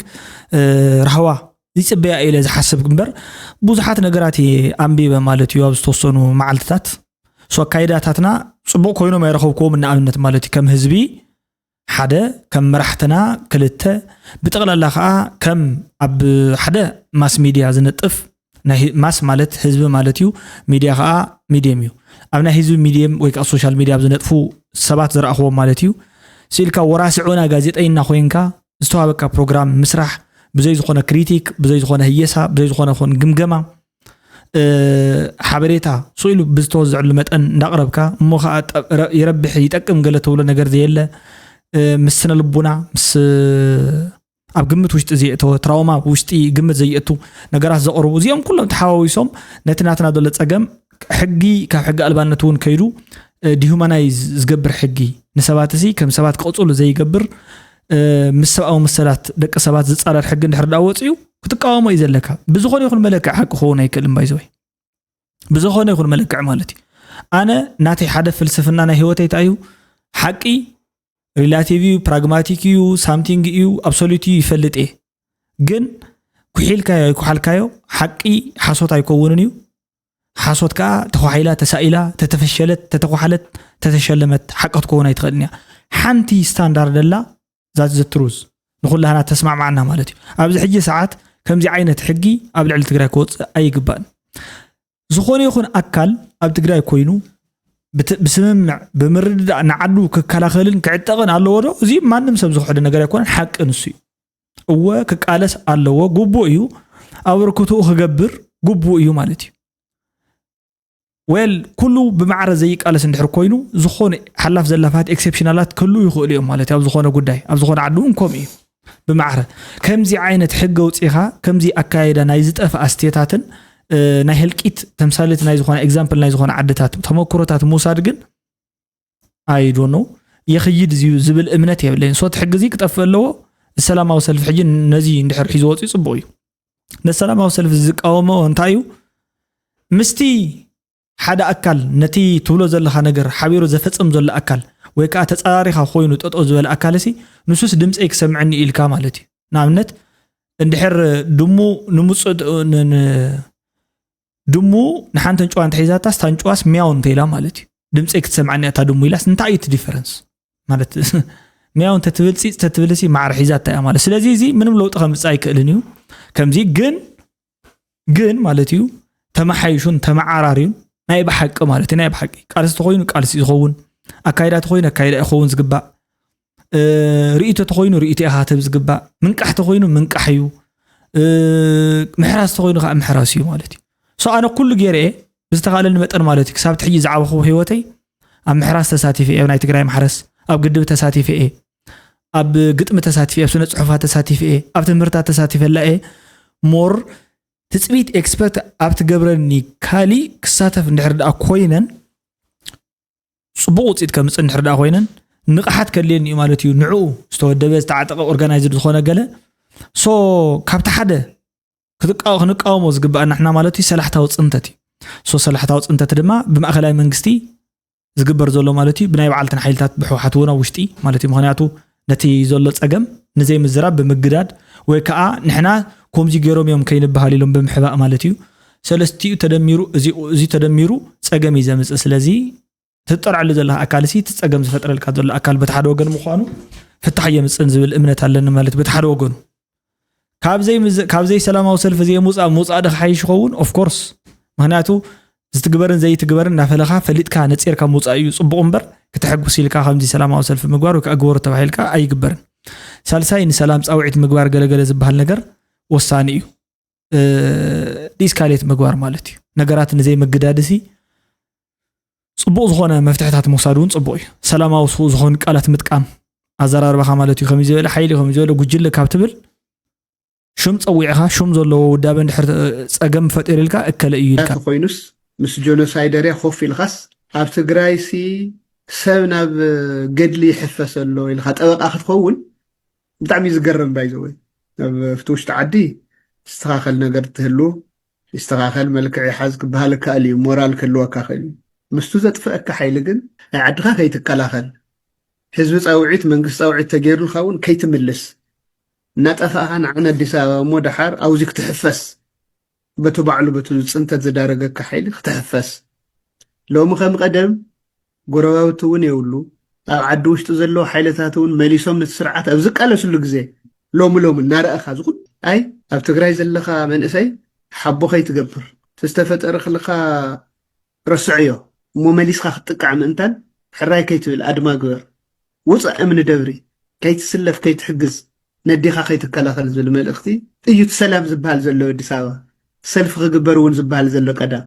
ራህዋ ይፅበያ ኢለ ዝሓስብ እምበር ብዙሓት ነገራት እየ ኣንቢበ ማለት እዩ ኣብ ዝተወሰኑ መዓልትታት። ሶ ኣካይዳታትና ፅቡቕ ኮይኖም ኣይረኸብክዎም። ንኣብነት ማለት እዩ ከም ህዝቢ ሓደ ከም መራሕትና ክልተ ብጠቕላላ ከዓ ከም ኣብ ሓደ ማስ ሚድያ ዝነጥፍ ናይ ህ- ማስ ማለት ህዝቢ ማለት እዩ። ሚድያ ከዓ ሚድየም እዩ። ኣብ ናይ ህዝቢ ሚድየም ወይ ከዓ ሶሻል ሚድያ ኣብ ዝነጥፉ ሰባት ዝረኣኽዎም ማለት እዩ። ስኢልካ ወራሲ ዑና ጋዜጠይና ኮይንካ ዝተዋበካ ፕሮግራም ምስራሕ ብዘይ ዝኾነ ክሪቲክ ብዘይ ዝኾነ ህየሳ ብዘይ ዝኾነ ኾን ግምገማ ሓበሬታ ስኢሉ ብዝተወዘዐሉ መጠን እንዳቕረብካ እሞ ከዓ ይረብሕ ይጠቅም ገለ ተብሎ ነገር ዘየለ ምስ ስነ ልቡና ምስ ኣብ ግምት ውሽጢ ዘየእተወ ትራውማ ውሽጢ ግምት ዘየእቱ ነገራት ዘቕርቡ እዚኦም ኩሎም ተሓዋዊሶም ነቲ ናትና ዘሎ ፀገም ሕጊ ካብ ሕጊ ኣልባነት እውን ከይዱ ዲሁማናይ ዝገብር ሕጊ ንሰባት እዚ ከም ሰባት ክቕፅሉ ዘይገብር ምስ ሰብኣዊ መሰላት ደቂ ሰባት ዝፃረር ሕጊ እንድሕር ዳ ወፅዩ ክትቃወሞ እዩ ዘለካ። ብዝኾነ ይኹን መለክዕ ሓቂ ክኸውን ኣይክእልን ባይዘወይ ብዝኾነ ይኹን መለክዕ ማለት እዩ። ኣነ ናተይ ሓደ ፍልስፍና ናይ ህይወተይ እንታይ እዩ ሓቂ ሪላቲቭ እዩ ፕራግማቲክ እዩ ሳምቲንግ እዩ ኣብሶሉት እዩ ይፈልጥ እየ። ግን ኩሒልካዮ ኣይኩሓልካዮ ሓቂ ሓሶት ኣይከውንን እዩ። ሓሶት ከዓ ተኳሒላ ተሳኢላ ተተፈሸለት ተተኳሓለት ተተሸለመት ሓቂ ክትከውን ኣይትኽእልን እያ። ሓንቲ ስታንዳርድ ኣላ ዛት ዘ ትሩዝ ንኩላህና ተስማዕማዕና ማለት እዩ። ኣብዚ ሕጂ ሰዓት ከምዚ ዓይነት ሕጊ ኣብ ልዕሊ ትግራይ ክወፅእ ኣይግባእን። ዝኾነ ይኹን ኣካል ኣብ ትግራይ ኮይኑ ብስምምዕ ብምርድዳእ ንዓዱ ክከላኸልን ክዕጠቕን ኣለዎ ዶ? እዚ ማንም ሰብ ዝኽሕዶ ነገር ኣይኮነን። ሓቂ ንሱ እዩ። እወ ክቃለስ ኣለዎ፣ ግቡእ እዩ። ኣበርክትኡ ክገብር ግቡእ እዩ ማለት እዩ። ወል ኩሉ ብማዕረ ዘይቃለስ እንድሕር ኮይኑ ዝኾነ ሓላፍ ዘላፋት ኤክሴፕሽናላት ክህልዉ ይኽእሉ እዮም ማለት እዩ። ኣብ ዝኾነ ጉዳይ ኣብ ዝኾነ ዓዲ እውን ከምኡ እዩ። ብማዕረ ከምዚ ዓይነት ሕጊ ኣውፂኻ ከምዚ ኣካይዳ ናይ ዝጠፍኣ ስቴታትን ናይ ህልቂት ተምሳሌት ናይ ዝኾነ ኤግዛምፕል ናይ ዝኾነ ዓድታት ተመክሮታት ምውሳድ ግን ኣይዶኖ የኽይድ እዩ ዝብል እምነት የብለይን። ሶ እቲ ሕጊ እዚ ክጠፍእ ኣለዎ። ሰላማዊ ሰልፊ ሕጂ ነዚ እንድሕር ሒዝዎ ወፂኡ ፅቡቕ እዩ። ነሰላማዊ ሰልፊ ዝቃወሞ እንታይ እዩ? ምስቲ ሓደ ኣካል ነቲ ትብሎ ዘለኻ ነገር ሓቢሩ ዘፈፅም ዘሎ ኣካል ወይ ከዓ ተፃራሪኻ ኮይኑ ጠጠው ዝበለ ኣካል ሲ ንሱስ ድምፀይ ክሰምዐኒ ኢልካ ማለት እዩ። ንኣብነት እንድሕር ድሙ ንምፁእ ድሙ ንሓንቲ ኣንጭዋ እንተሒዛታስ እታ ኣንጭዋስ ሚያው እንተኢላ ማለት እዩ። ድምፀይ ክትሰምዓኒ እያ እታ ድሙ ኢላስ እንታይ እዩ እቲ ዲፈረንስ? ማለት ሚያው እንተትብል ፂፅ ተትብል ሲ ማዕረ ሒዛታ እያ ማለት። ስለዚ እዚ ምንም ለውጢ ከምፅእ ኣይክእልን እዩ። ከምዚ ግን ግን ማለት እዩ ተመሓይሹን ተመዓራርዩን ናይ ብሓቂ ማለት እዩ ናይ ብሓቂ ቃልሲ ተኮይኑ ቃልሲ ዝኸውን ኣካይዳ ተኮይኑ ኣካይዳ ይኸውን ዝግባእ ርእይቶ ተኮይኑ ርእይቶ ኢኻ ክትህብ ዝግባእ ምንቃሕ ተኮይኑ ምንቃሕ እዩ ምሕራስ ተኮይኑ ከዓ ምሕራስ እዩ ማለት እዩ። ሶ ኣነ ኩሉ ገይረ እየ ብዝተኻእለኒ መጠን ማለት እዩ ክሳብ ትሕጂ ዝዓበኹ ህይወተይ ኣብ ምሕራስ ተሳቲፈ እየ ኣብ ናይ ትግራይ ማሕረስ ኣብ ግድብ ተሳቲፈ እየ ኣብ ግጥሚ ተሳቲፈ እየ ኣብ ስነ ፅሑፋት ተሳቲፈ እየ ኣብ ትምህርታት ተሳቲፈላ እየ ሞር ትፅቢት ኤክስፐርት ኣብ ትገብረኒ ካሊእ ክሳተፍ እንድሕር ደኣ ኮይነን ፅቡቕ ውፅኢት ከምፅእ እንድሕር ደኣ ኮይነን ንቕሓት ከድልየኒ እዩ ማለት እዩ። ንዕኡ ዝተወደበ ዝተዓጠቐ ኦርጋናይዝድ ዝኾነ ገለ ሶ ካብቲ ሓደ ክንቃወሞ ዝግበኣና ንሕና ማለት እዩ ሰላሕታዊ ፅንተት እዩ። ሶ ሰላሕታዊ ፅንተት ድማ ብማእኸላይ መንግስቲ ዝግበር ዘሎ ማለት እዩ ብናይ በዓልትን ሓይልታት ብሕወሓት እውን ኣብ ውሽጢ ማለት እዩ። ምክንያቱ ነቲ ዘሎ ፀገም ንዘይምዝራብ ብምግዳድ ወይ ከዓ ንሕና ከምዚ ገይሮም እዮም ከይንበሃል ኢሎም ብምሕባእ ማለት እዩ። ሰለስቲኡ ተደሚሩ እዚ ተደሚሩ ፀገም እዩ ዘምፅእ። ስለዚ ትጠርዐሉ ዘለካ ኣካል ሲ እቲ ፀገም ዝፈጥረልካ ዘሎ ኣካል በቲ ሓደ ወገን ምኳኑ ፍታሕ የምፅእን ዝብል እምነት ኣለኒ ማለት በቲ ሓደ ወገኑ ካብ ዘይሰላማዊ ሰልፊ ዘይምውፃእ ምውፃእ ዶ ክሓይሽ ይኸውን? ኦፍኮርስ ምክንያቱ ዝትግበርን ዘይትግበርን እናፈለኻ ፈሊጥካ ነፂርካ ምውፃእ እዩ ፅቡቕ እምበር ክተሐጉስ ኢልካ ከምዚ ሰላማዊ ሰልፊ ምግባር ወይ ከዓ ግበሩ ተባሂልካ ኣይግበርን። ሳልሳይ ንሰላም ፃውዒት ምግባር ገለገለ ዝበሃል ነገር ወሳኒ እዩ። ዲስካሌት ምግባር ማለት እዩ። ነገራት ንዘይምግዳድሲ ፅቡቕ ዝኾነ መፍትሕታት ምውሳድ እውን ፅቡቕ እዩ። ሰላማዊ ስውእ ዝኾኑ ቃላት ምጥቃም፣ ኣዘራርባኻ ማለት እዩ። ከመይ ዝበለ ሓይሊ፣ ከመይ ዝበለ ጉጅለ ካብ ትብል ሽም ፀዊዕኻ ሽም ዘለዎ ውዳበ እንድሕር ፀገም ፈጢሩ ኢልካ እከለ እዩ ኢልካ ኮይኑስ ምስ ጆኖሳይደርያ ኮፍ ኢልካስ ኣብ ትግራይ ሲ ሰብ ናብ ገድሊ ይሕፈስ ኣሎ ኢልካ ጠበቃ ክትኸውን ብጣዕሚ ዝገርም ባይዘወይ ኣብ እቲ ውሽጢ ዓዲ ዝተኻኸል ነገር ትህሉ ይስተኻኸል መልክዕ ይሓዝ ክበሃል ይከኣል እዩ ሞራል ክህልወካ ክእል እዩ ምስቱ ዘጥፍአካ ሓይሊ ግን ናይ ዓድኻ ከይትከላኸል ህዝቢ ፃውዒት መንግስቲ ፃውዒት ተገይሩልካ እውን ከይትምልስ እናጠፋእኻ ንዓን ኣዲስ ኣበባ እሞ ደሓር ኣውዚ ክትሕፈስ በቲ ባዕሉ በቲ ዝፅንተት ዝዳረገካ ሓይሊ ክትሕፈስ ሎሚ ከም ቀደም ጎረባብቲ እውን የብሉ ኣብ ዓዲ ውሽጢ ዘለዉ ሓይልታት እውን መሊሶም ነቲ ስርዓት ኣብ ዝቃለስሉ ግዜ ሎሚ ሎሚ እናረኣኻ ዝኹን ኣይ ኣብ ትግራይ ዘለኻ መንእሰይ ሓቦ ከይትገብር ዝተፈጠረ ክልካ ረስዕዮ እሞ መሊስካ ክትጥቃዕ ምእንታን ሕራይ ከይትብል ኣድማ ግበር ውፅእ እምኒ ደብሪ ከይትስለፍ ከይትሕግዝ ነዲኻ ከይትከላኸል ዝብል መልእኽቲ እዩ እቲ ሰላም ዝበሃል ዘሎ ኣዲስ ኣበባ ሰልፊ ክግበር እውን ዝበሃል ዘሎ ቀዳም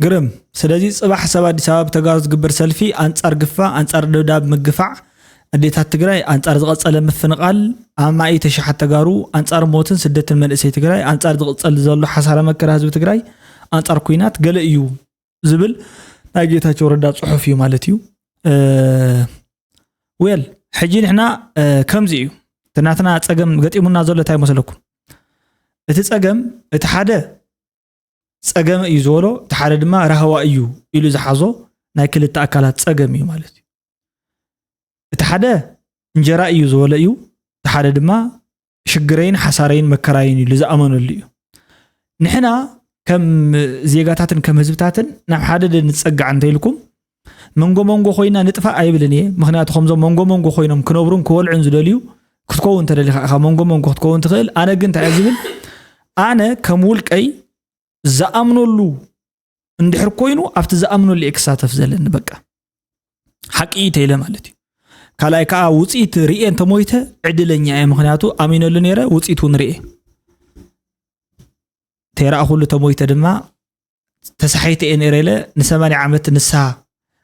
ግርም ስለዚ ፅባሕ ሰብ ኣዲስ ኣበባ ብተጋሩ ዝግበር ሰልፊ ኣንፃር ግፋ ኣንፃር ደብዳብ ምግፋዕ ኣዴታት ትግራይ ኣንፃር ዝቐፀለ ምፍንቓል ኣማኢተ ሸሓት ተጋሩ ኣንፃር ሞትን ስደትን መንእሰይ ትግራይ ኣንፃር ዝቕፀል ዘሎ ሓሳረ መከራ ህዝቢ ትግራይ ኣንፃር ኩናት ገለ እዩ ዝብል ናይ ጌታቸው ረዳ ፅሑፍ እዩ ማለት እዩ። well ሕጂ ንሕና ከምዚ እዩ እቲ ናትና ፀገም ገጢሙና ዘሎ እንታይ ይመስለኩም? እቲ ፀገም እቲ ሓደ ፀገመ እዩ ዝበሎ እቲ ሓደ ድማ ራህዋ እዩ ኢሉ ዝሓዞ ናይ ክልተ ኣካላት ፀገም እዩ ማለት እዩ። እቲ ሓደ እንጀራ እዩ ዝበሎ እዩ፣ እቲ ሓደ ድማ ሽግረይን ሓሳረይን መከራይን ኢሉ ዝኣመነሉ እዩ። ንሕና ከም ዜጋታትን ከም ህዝብታትን ናብ ሓደ ደ ንፀጋዕ እንተኢልኩም መንጎ መንጎ ኮይና ንጥፋእ ኣይብልን እየ። ምክንያቱ ከምዞም መንጎ መንጎ ኮይኖም ክነብሩን ክበልዑን ዝደልዩ ክትከውን ተደሊካ ኢኻ መንጎ መንጎ ክትከውን ትኽእል። ኣነ ግን እንታይ ዝብል ኣነ ከም ውልቀይ ዝኣምነሉ እንድሕር ኮይኑ ኣብቲ ዝኣምነሉ እየ ክሳተፍ ዘለኒ በቃ ሓቂ እዩ ተይለ ማለት እዩ። ካልኣይ ከዓ ውፅኢት ርኤ እንተሞይተ ዕድለኛ እየ ምክንያቱ ኣሚነሉ ነይረ ውፅኢት እውን ርኤ ተይረኣ ኩሉ ተሞይተ ድማ ተሳሒተ እየ ነይረ ኢለ ንሰማንያ ዓመት ንስሃ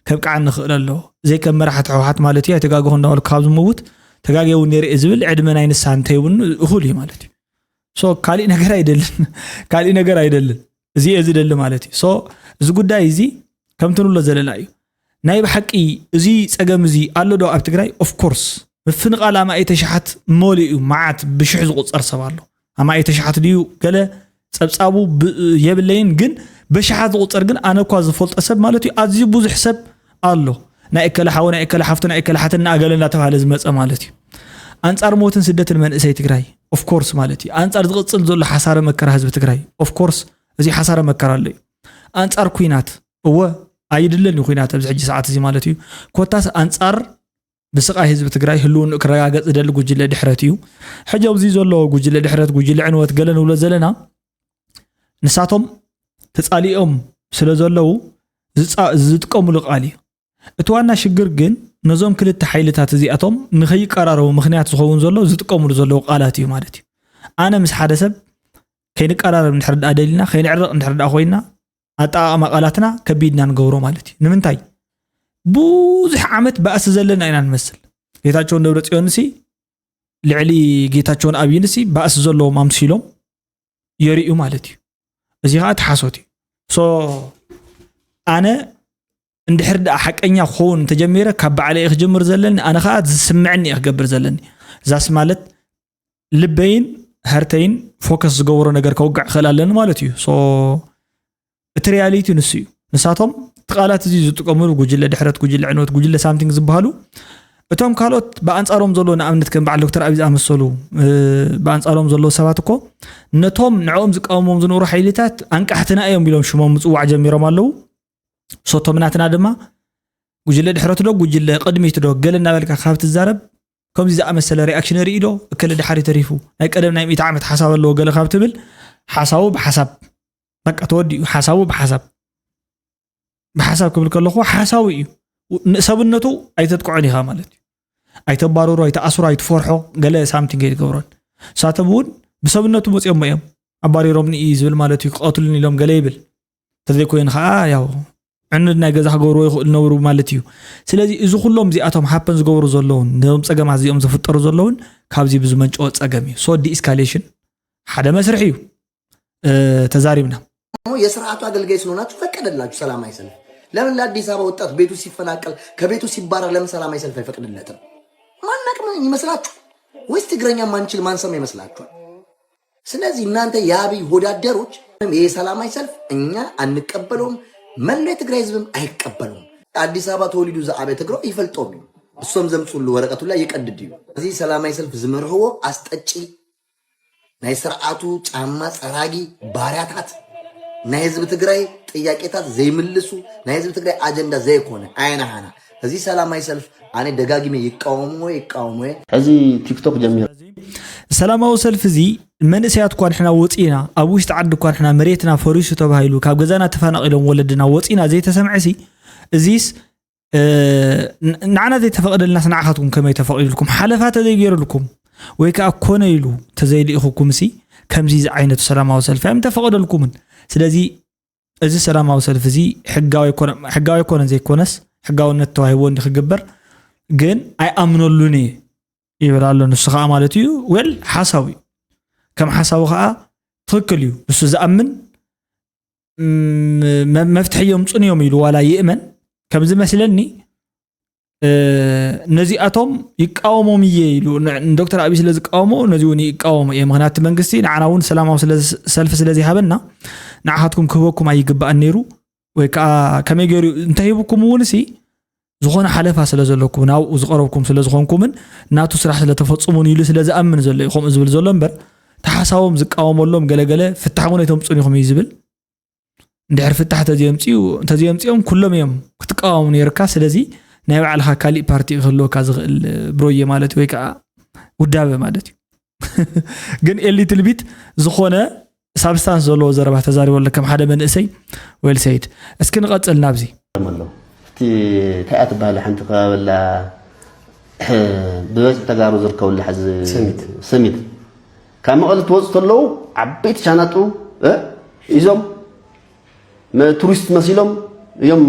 ከብቅዓኒ ክእል ኣለዎ። ዘይከም መራሕቲ ህወሓት ማለት እዩ ኣይተጋገኹ እንዳበልኩ ካብ ዝምውት ተጋግየ እውን ነይረ እየ ዝብል ዕድመ ናይ ንስሃ እንተይብኒ እኹል እዩ ማለት እዩ። so ካሊእ ነገር ኣይደልን ካሊእ ነገር ኣይደልን እዚ እየ ዝደሊ ማለት እዩ። so እዚ ጉዳይ እዚ ከምቲ ንብሎ ዘለና እዩ። ናይ ብሓቂ እዚ ፀገም እዚ ኣሎ ዶ ኣብ ትግራይ? Of course ምፍንቓል ኣማኢተ ሸሓት መሊኡ እዩ። መዓት ብሽሕ ዝቑፀር ሰብ ኣሎ። ኣማኢተ ሸሓት ድዩ ገለ ፀብፃቡ የብለይን፣ ግን በሽሓት ዝቑፀር ግን ኣነ እኳ ዝፈልጦ ሰብ ማለት እዩ ኣዝዩ ብዙሕ ሰብ ኣሎ። ናይ እከለ ሓው ናይ እከለ ሓፍቱ ናይ እከለ ሓትነ ኣገለ እናተባሃለ ዝመፀ ማለት እዩ። ኣንፃር ሞትን ስደትን መንእሰይ ትግራይ of course ማለት እዩ። ኣንፃር ዝቕፅል ዘሎ ሓሳረ መከራ ህዝቢ ትግራይ of course እዚ ሓሳረ መከራ ኣሎ እዩ። ኣንፃር ኩናት እወ ኣይድለን እዩ ኩናት ኣብዚ ሕጂ ሰዓት እዚ ማለት እዩ። ኮታስ ኣንፃር ብስቓይ ህዝቢ ትግራይ ህልውንኡ ክረጋገፅ ዝደሊ ጉጅለ ድሕረት እዩ። ሕጂ ኣብዚ ዘሎ ጉጅለ ድሕረት ጉጅለ ዕንወት ገለ ንብሎ ዘለና ንሳቶም ተፃሊኦም ስለ ዘለዉ ዝጥቀምሉ ቃል እዩ። እቲ ዋና ሽግር ግን ነዞም ክልተ ሓይልታት እዚኣቶም ንኸይቀራረቡ ምኽንያት ዝኸውን ዘሎ ዝጥቀምሉ ዘለዉ ቃላት እዩ ማለት እዩ። ኣነ ምስ ሓደ ሰብ ከይንቀራረብ እንድሕር ደኣ ደሊና ከይንዕረቕ እንድሕር ደኣ ኮይና ኣጠቓቕማ ቃላትና ከቢድና ንገብሮ ማለት እዩ። ንምንታይ? ብዙሕ ዓመት ባእሲ ዘለና ኢና ንመስል። ጌታቸውን ደብረፅዮንሲ ልዕሊ ጌታቸውን ኣብይንሲ ባእሲ ዘለዎም ኣምሲሎም የርእዩ ማለት እዩ። እዚ ከዓ እቲ ሓሶት እዩ። so ኣነ እንድሕር ደኣ ሓቀኛ ክኸውን እንተጀሚረ ካብ ባዕለ እየ ክጅምር ዘለኒ። ኣነ ከዓ ዝስምዐኒ እየ ክገብር ዘለኒ። ዛስ ማለት ልበይን ሃርተይን ፎከስ ዝገበሮ ነገር ከውግዕ ክእል ኣለኒ ማለት እዩ። so እቲ ሪያሊቲ ንሱ እዩ። ንሳቶም እቲ ቃላት እዚ ዝጥቀምሉ ጉጅለ ድሕረት፣ ጉጅለ ዕንወት፣ ጉጅለ ሳምቲንግ ዝበሃሉ እቶም ካልኦት ብኣንፃሮም ዘለዎ ንኣብነት ከም በዓል ዶክተር ኣብይ ዝኣመሰሉ ብኣንፃሮም ዘለዉ ሰባት እኮ ነቶም ንዕኦም ዝቃወሞም ዝነበሩ ሓይልታት ኣንቃሕትና እዮም ኢሎም ሽሞም ምፅዋዕ ጀሚሮም ኣለዉ። ሶቶም ናትና ድማ ጉጅለ ድሕረት ዶ ጉጅለ ቅድሚት ዶ ገለ እናበልካ ካብ ትዛረብ ከምዚ ዝኣመሰለ ሪኣክሽን ርኢ ዶ እከለ ድሓሪ ተሪፉ ናይ ቀደም ናይ ሚእቲ ዓመት ሓሳብ ኣለዎ ገለ ካብ ትብል ሓሳቡ ብሓሳብ በቃ ተወዲኡ ሓሳቡ ብሓሳብ ብሓሳብ ክብል ከለኹ ሓሳዊ እዩ። ንሰብነቱ ኣይተጥቅዖን ኢኻ ማለት እዩ። ኣይተባርሮ ኣይተኣስሮ ኣይትፈርሖ ገለ ሳምቲንግ ኣይትገብሮን። ንሳቶም እውን ብሰብነቱ መፅኦም እዮም ኣባሪሮምኒ እዩ ዝብል ማለት እዩ። ክቐትሉን ኢሎም ገለ ይብል። እንተዘይኮይኑ ከዓ ያው ዕኑድ ናይ ገዛ ክገብርዎ ይኽእሉ ነበሩ ማለት እዩ። ስለዚ እዚ ኩሎም እዚኣቶም ሃፐን ዝገብሩ ዘለውን ነዞም ፀገማት እዚኦም ዝፍጠሩ ዘለውን ካብዚ ብዝመንጨወ ፀገም እዩ። ሶ ዲኢስካሌሽን ሓደ መስርሕ እዩ። ተዛሪብና። የስርዓቱ አገልጋይ ስለሆናችሁ ፈቀደላችሁ ሰላማዊ ሰልፍ። ለምን ለአዲስ አበባ ወጣት ቤቱ ሲፈናቀል ከቤቱ ሲባረር ለምን ሰላማዊ ሰልፍ አይፈቅድለትም? ማናቅ ይመስላችሁ ወይስ ትግረኛ ማንችል ማንሰማ ይመስላችኋል? ስለዚህ እናንተ የአብይ ሆዳደሮች ይህ ሰላማዊ ሰልፍ እኛ አንቀበለውም። መላው የትግራይ ህዝብም አይቀበለውም። አዲስ አበባ ተወሊዱ ዝዓበየ ትግራይ ይፈልጦም እዩ። እሶም ዘምፅሉ ወረቀቱ ላይ ይቀድድ እዩ። እዚ ሰላማዊ ሰልፍ ዝመርህዎ አስጠጪ ናይ ስርዓቱ ጫማ ፀራጊ ባርያታት ናይ ህዝቢ ትግራይ ጥያቄታት ዘይምልሱ ናይ ህዝቢ ትግራይ አጀንዳ ዘይኮነ አይናሃና እዚ ሰላማዊ ሰልፍ ኣነ ደጋጊመ ይቃወሞ ይቃወሞ። ሕዚ ቲክቶክ ጀሚሩ። ሰላማዊ ሰልፊ እዚ መንእሰያት እኳ ንሕና ወፂና ኣብ ውሽጢ ዓዲ እኳ ንሕና መሬትና ፈሪሱ ተባሂሉ ካብ ገዛና ተፈናቒሎም ወለድና ወፂና ዘይተሰምዐ ሲ እዚስ ንዓና ዘይተፈቕደልናስ ንዓኻትኩም ከመይ ተፈቒዱልኩም? ሓለፋ ተዘይገይሩልኩም ወይ ከዓ ኮነ ኢሉ ተዘይልኢኹኩም ሲ ከምዚ ዓይነት ሰላማዊ ሰልፊ ኣይምተፈቐደልኩምን። ስለዚ እዚ ሰላማዊ ሰልፊ እዚ ሕጋዊ ኣይኮነን ዘይኮነስ ሕጋውነት ተዋሂቦ እንዲ ክግበር ግን ኣይኣምነሉን እየ ይብል ኣሎ። ንሱ ከዓ ማለት እዩ ዌል ሓሳቡ እዩ። ከም ሓሳቡ ከዓ ትኽክል እዩ። ንሱ ዝኣምን መፍትሒ የምፁን እዮም ኢሉ ዋላ ይእመን ከም ዝመስለኒ ነዚኣቶም ይቃወሞም እየ ኢሉ ንዶክተር ኣብይ ስለ ዝቃወሞ ነዚ እውን ይቃወሞ እየ። ምክንያቱ መንግስቲ ንዓና እውን ሰላማዊ ሰልፊ ስለ ዘይሃበና ንዓኻትኩም ክህበኩም ኣይግባእን ነይሩ ወይ ከዓ ከመይ ገይሩ እንተሂብኩም እውን ሲ ዝኾነ ሓለፋ ስለ ዘለኩም ናብኡ ዝቐረብኩም ስለ ዝኾንኩምን ናቱ ስራሕ ስለ ተፈፅሙን ኢሉ ስለ ዝኣምን ዘሎ እዩ ከምኡ ዝብል ዘሎ እምበር ተሓሳቦም ዝቃወመሎም ገለገለ ፍታሕ እውን ኣይተምፁን ኢኹም እዩ ዝብል። እንድሕር ፍታሕ ተዘየምፅኡ እንተዘየምፅኦም ኩሎም እዮም ክትቃወሙ ነይርካ። ስለዚ ናይ ባዕልካ ካሊእ ፓርቲ ክህልወካ ዝኽእል ብሮየ ማለት ወይ ከዓ ውዳበ ማለት እዩ። ግን ኤሊትል ቢት ዝኾነ ሳብስታንስ ዘለዎ ዘረባ ተዛሪቦ ኣሎ ከም ሓደ መንእሰይ። ዌል ሰይድ። እስኪ ንቐፅል ናብዚ። ኣሎ እቲ እንታይ እያ ትበሃል ሓንቲ ከባቢ ኣላ ብበዝሒ ተጋሩ ዝርከብላ ሕዚ ሰሚት ካብ መቐለ ትወፁ ተለዉ ዓበይቲ ሻናጡ ሒዞም ቱሪስት መሲሎም እዮም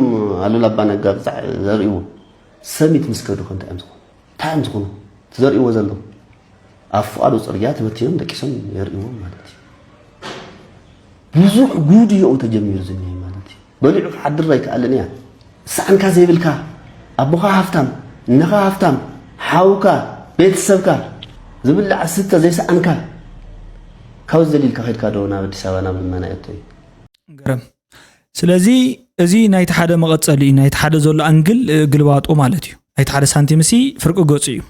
ኣሉላ ኣባነጋ ብዛዕ ዘርእይዎ ሰሚት ምስ ከዱ ከ እንታይ እዮም ዝኾኑ እንታይ እዮም ዝኾኑ እቲ ዘርእይዎ ዘለዉ ኣብ ፍቓዱ ፅርግያ ተበቲኖም ደቂሶም የርእይዎም ማለት እዩ ብዙሕ ጉድ እዩ ተጀሚሩ ዝኒሀ ማለት እዩ በሊዑ ክሓድር ኣይከኣልን እያ ዝሰኣንካ ዘይብልካ ኣቦኻ ሃፍታም እነኻ ሃፍታም ሓውካ ቤተሰብካ ዝብላዕ ዝስተ ዘይሰኣንካ ካብዚ ዘሊልካ ከድካ ዶ ናብ ኣዲስ ኣበባ ናብ ልመና እቶ እዩ ገረም ስለዚ እዚ ናይቲ ሓደ መቐፀሊ እዩ ናይቲ ሓደ ዘሎ ኣንግል ግልባጡ ማለት እዩ ናይቲ ሓደ ሳንቲም ሲ ፍርቂ ገፁ እዩ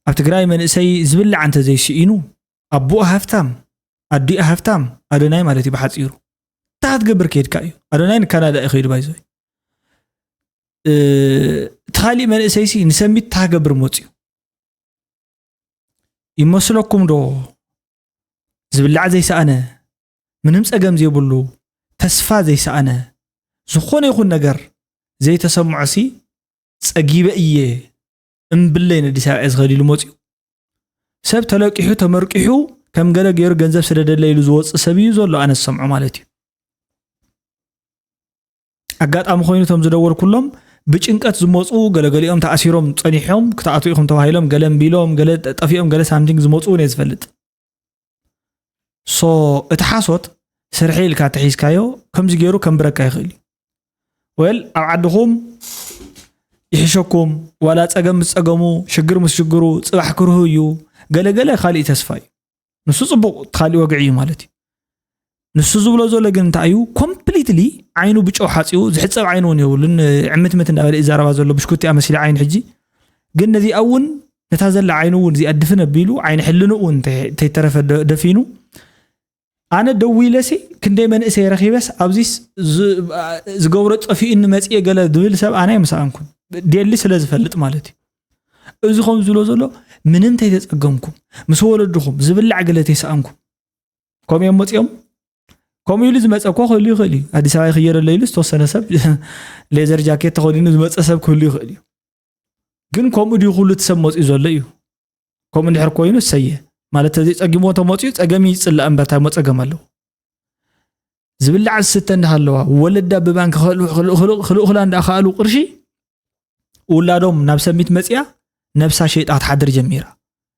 ኣብ ትግራይ መንእሰይ ዝብላዕ እንተ ዘይስኢኑ ኣቦኡ ሃፍታም ኣዲኡ ሃፍታም ኣዶናይ ማለት እዩ ብሓፂሩ እንታይ ክትገብር ከይድካ እዩ ኣዶናይ ንካናዳ እዩ ከይዱ ባይዞ እቲ ካሊእ መንእሰይሲ ንሰሚት እንታይ ክገብር መፅዩ ይመስለኩም ዶ ዝብላዕ ዘይሰኣነ ምንም ፀገም ዘይብሉ ተስፋ ዘይሰኣነ ዝኾነ ይኹን ነገር ዘይተሰምዖ ሲ ፀጊበ እየ እምብለይ ነዲስ ኣበባ ዝኸድ ኢሉ መፅኡ ሰብ ተለቂሑ ተመርቂሑ ከም ገለ ገይሩ ገንዘብ ስደደለ ኢሉ ዝወፅእ ሰብ እዩ ዘሎ ኣነ ዝሰምዖ ማለት እዩ ኣጋጣሚ ኮይኑ እቶም ዝደወልኩሎም ብጭንቀት ዝመፁ ገለገሊኦም ተኣሲሮም ፀኒሖም ክትኣትዉ ኢኹም ተባሂሎም ገለ እምቢሎም ገለ ጠፊኦም ገለ ሳምቲንግ ዝመፁ እውን እየ ዝፈልጥ ሶ እቲ ሓሶት ስርሐ ኢልካ ተሒዝካዮ ከምዚ ገይሩ ከንብረካ ይኽእል እዩ ወል ኣብ ዓድኹም ይሕሸኩም ዋላ ፀገም ምስ ፀገሙ ሽግር ምስ ሽግሩ ፅባሕ ክርሁ እዩ ገለገለ ካሊእ ተስፋ እዩ ንሱ ፅቡቅ ካሊእ ወግዒ እዩ ማለት እዩ ንሱ ዝብሎ ዘሎ ግን እንታይ እዩ ኮምፕሊትሊ ዓይኑ ብጨው ሓፂኡ ዝሕፀብ ዓይኑ እውን የብሉን ዕምትምት እንዳበለ ይዛረባ ዘሎ ብሽኩቲ ኣመሲለ ዓይኑ ሕጂ ግን ነዚኣ እውን ነታ ዘላ ዓይኑ እውን እዚኣ ድፍን ኣቢሉ ዓይኒ ሕልንኡ እውን እንተይተረፈ ደፊኑ ኣነ ደዊለሲ ክንደይ መንእሰይ ረኺበስ ኣብዚስ ዝገብሮ ጠፊኡኒ መፅየ ገለ ዝብል ሰብ ኣነ ኣይምሰኣንኩን ዴሊ ስለ ዝፈልጥ ማለት እዩ እዚ ከም ዝብሎ ዘሎ ምንም ተይተፀገምኩም ምስ ወለድኹም ዝብላዕ ገለ ተይሰኣንኩም ከምኡ እዮም መፅኦም ከምኡ ኢሉ ዝመፀ እኮ ክህሉ ይኽእል እዩ ኣዲስ ኣበባ ይኽየደሎ ኢሉ ዝተወሰነ ሰብ ሌዘር ጃኬት ተኸዲኑ ዝመፀ ሰብ ክህሉ ይኽእል እዩ ግን ከምኡ ድዩ ኩሉ እቲ ሰብ መፅኡ ዘሎ እዩ? ከምኡ እንድሕር ኮይኑ እሰየ። ማለት ተዘይፀጊምዎ ተመፅኡ ፀገም ይፅላእ እምበር እንታይ ሞ ፀገም ኣለዎ? ዝብላዕ ዝስተ እንዳሃለዋ፣ ወለዳ ብባንክ ክልእኹላ እንዳኸኣሉ ቅርሺ ውላዶም ናብ ሰሚት መፅያ ነብሳ ሸይጣ ክትሓድር ጀሚራ።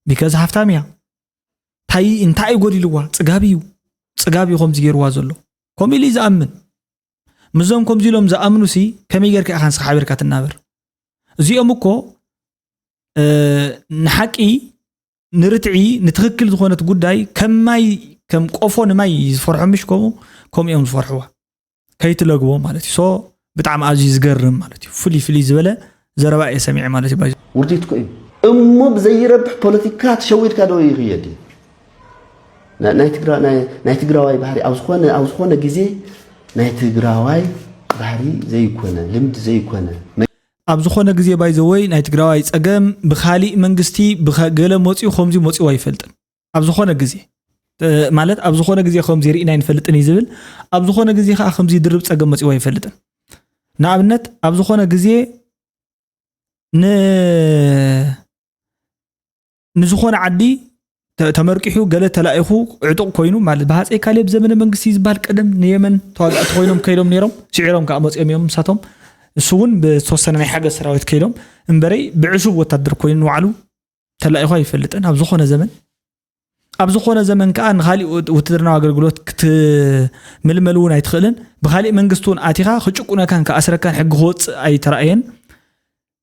ቢከዝ ሃፍታም እያ። እንታይ እንታይ ጎዲልዋ? ፅጋብ እዩ። ፅጋብ እዩ ከምዚ ገይርዋ ዘሎ። ከምኡ ኢሉ እዩ ዝኣምን። ምዞም ከምዚ ኢሎም ዝኣምኑ ሲ ከመይ ጌርካ ኢኻ ንስኻ ሓቢርካ ትናበር? እዚኦም እኮ ንሓቂ ንርትዒ ንትኽክል ዝኾነት ጉዳይ ከም ማይ ከም ቆፎ ንማይ ዝፈርሖ ምሽ ከምኡ ከምኡ እዮም ዝፈርሕዋ። ከይትለግቦ ማለት እዩ። ሶ ብጣዕሚ ኣዝዩ ዝገርም ማለት እዩ። ፍልይ ፍልይ ዝበለ ዘረባ እየ ሰሚዐ ማለት እዩ። ባይዞ ውርዲት እኮ እዩ እሞ ብዘይረብሕ ፖለቲካ ተሸዊድካ ዶ ይኽየድ እዩ? ናይ ትግራዋይ ባህሪ ኣብ ዝኾነ ኣብ ዝኾነ ግዜ ናይ ትግራዋይ ባህሪ ዘይኮነ ልምድ ዘይኮነ ኣብ ዝኾነ ግዜ ባይዘወይ ናይ ትግራዋይ ፀገም ብካሊእ መንግስቲ ብገለ መፅኡ ከምዚ መፅኡ ኣይፈልጥን። ኣብ ዝኾነ ግዜ ማለት ኣብ ዝኾነ ግዜ ከምዚ ርኢና ኣይንፈልጥን እዩ ዝብል። ኣብ ዝኾነ ግዜ ከዓ ከምዚ ድርብ ፀገም መፅኡ ኣይፈልጥን። ንኣብነት ኣብ ዝኾነ ግዜ ን ንዝኾነ ዓዲ ተመርቂሑ ገለ ተላኢኹ ዕጡቕ ኮይኑ ማለት ብሃፀይ ካሌብ ዘመነ መንግስቲ ዝበሃል ቀደም ንየመን ተዋጋእቲ ኮይኖም ከይዶም ነይሮም። ስዒሮም ከዓ መፂኦም እዮም ምሳቶም። እሱ እውን ብዝተወሰነ ናይ ሓገዝ ሰራዊት ከይዶም እምበረይ ብዕሱብ ወታደር ኮይኑ ንባዕሉ ተላኢኹ ኣይፈልጥን ኣብ ዝኾነ ዘመን። ኣብ ዝኾነ ዘመን ከዓ ንካሊእ ውትድርናዊ ኣገልግሎት ክትምልመል እውን ኣይትኽእልን። ብካሊእ መንግስቲ እውን ኣቲኻ ክጭቁነካን ክኣስረካን ሕጊ ክወፅእ ኣይተራእየን።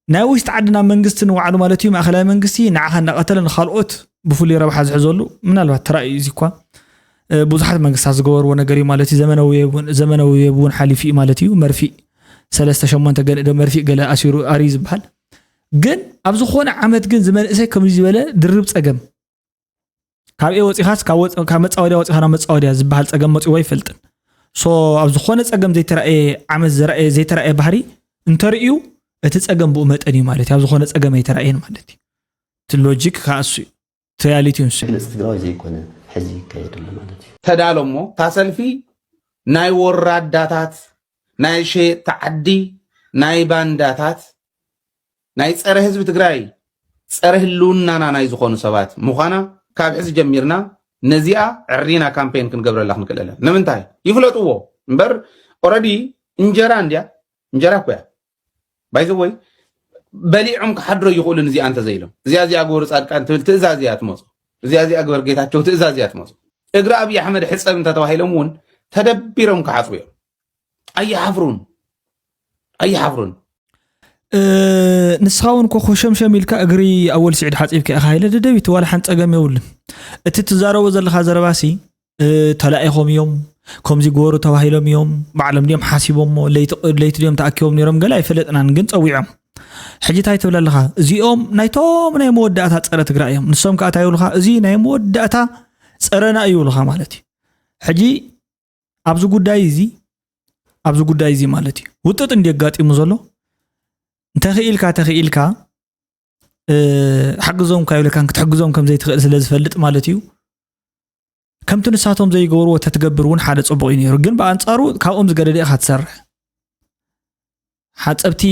ናይ ውሽጢ ዓድና መንግስቲ ንባዕሉ ማለት እዩ ማእኸላይ መንግስቲ ንዓኻ እንዳቐተለ ንካልኦት ብፍሉይ ረብሓ ዝሕዘሉ ምናልባት ተራእዩ እዚ እኳ ብዙሓት መንግስታት ዝገበርዎ ነገር እዩ ማለት እዩ። ዘመነ ውየብ እውን ሓሊፉ እዩ ማለት እዩ። መርፊእ ሰለስተ ሸሞንተ ገለ ዶ መርፊእ ገለ ኣሲሩ ኣርዩ ዝበሃል ግን ኣብ ዝኾነ ዓመት ግን ዝመንእሰይ ከምዚ ዝበለ ድርብ ፀገም ካብ ኤ ወፂኻስ ካብ መፃወድያ ወፂኻ ናብ መፃወድያ ዝበሃል ፀገም መፅዎ ኣይፈልጥን። ሶ ኣብ ዝኾነ ፀገም ዘይተራእየ ዓመት ዘራእየ ዘይተራእየ ባህሪ እንተርእዩ እቲ ፀገም ብኡ መጠን እዩ ማለት እዩ። ኣብ ዝኾነ ፀገም ኣይተራእየን ማለት እዩ። እቲ ሎጂክ ከዓ እሱ እዩ። እቲ ሪያሊቲ እዩ ንሱ። መግለፂ ትግራዋይ ዘይኮነ ሕዚ ይካየድ ኣሎ ማለት እዩ። ተዳሎ እሞ እታ ሰልፊ ናይ ወራዳታት ናይ ሸየጥቲ ዓዲ ናይ ባንዳታት ናይ ፀረ ህዝቢ ትግራይ ፀረ ህልውናና ናይ ዝኾኑ ሰባት ምዃና ካብ ሕዚ ጀሚርና ነዚኣ ዕሪና ካምፔን ክንገብረላ ክንክእል ኣለና። ንምንታይ ይፍለጥዎ እምበር ኦረዲ እንጀራ እንድያ እንጀራ እኮ እያ ባይዘወይ በሊዖም ክሓድሮ ይኽእሉን እዚኣ እንተዘይሎም እዚኣ እዚኣ ግበሩ ፃድቃን ትብል ትእዛዝ እያ ትመፁ እዚኣ እዚኣ ግበር ጌታቸው ትእዛዝ እያ ትመፁ እግሪ ኣብይ ኣሕመድ ሕፀብ እንተተባሂሎም እውን ተደቢሮም ክሓፅቡ እዮም ኣይሓፍሩን ኣይሓፍሩን ንስኻ እውን ኮ ኮሸምሸም ኢልካ እግሪ ኣወል ስዒድ ሓፂብካ ኢኻ ኢለ ደደቢት ዋላ ሓንቲ ፀገም የብሉን እቲ ትዛረቦ ዘለኻ ዘረባሲ ተላኢኾም እዮም ከምዚ ግበሩ ተባሂሎም እዮም ባዕሎም ድዮም ሓሲቦሞ ለይቲ ድዮም ተኣኪቦም ነይሮም ገለ ኣይፈለጥናን ግን ፀዊዖም ሕጂ ታይ ትብል ኣለኻ እዚኦም ናይቶም ናይ መወዳእታ ፀረ ትግራይ እዮም ንሶም ከዓ ታይ ይብሉኻ እዚ ናይ መወዳእታ ፀረና እዩ ይብሉኻ ማለት እዩ ሕጂ ኣብዚ ጉዳይ እዚ ኣብዚ ጉዳይ እዚ ማለት እዩ ውጥጥ እንዲ ኣጋጢሙ ዘሎ እንተኽኢልካ ተኽኢልካ ሓግዞም ካብ ኢለካን ክትሕግዞም ከም ዘይትኽእል ስለ ዝፈልጥ ማለት እዩ ከምቲ ንሳቶም ዘይገብርዎ ተትገብር እውን ሓደ ፅቡቕ እዩ ነይሩ ግን ብኣንፃሩ ካብኦም ዝገደደ ኢኻ ትሰርሕ ሓፀብቲ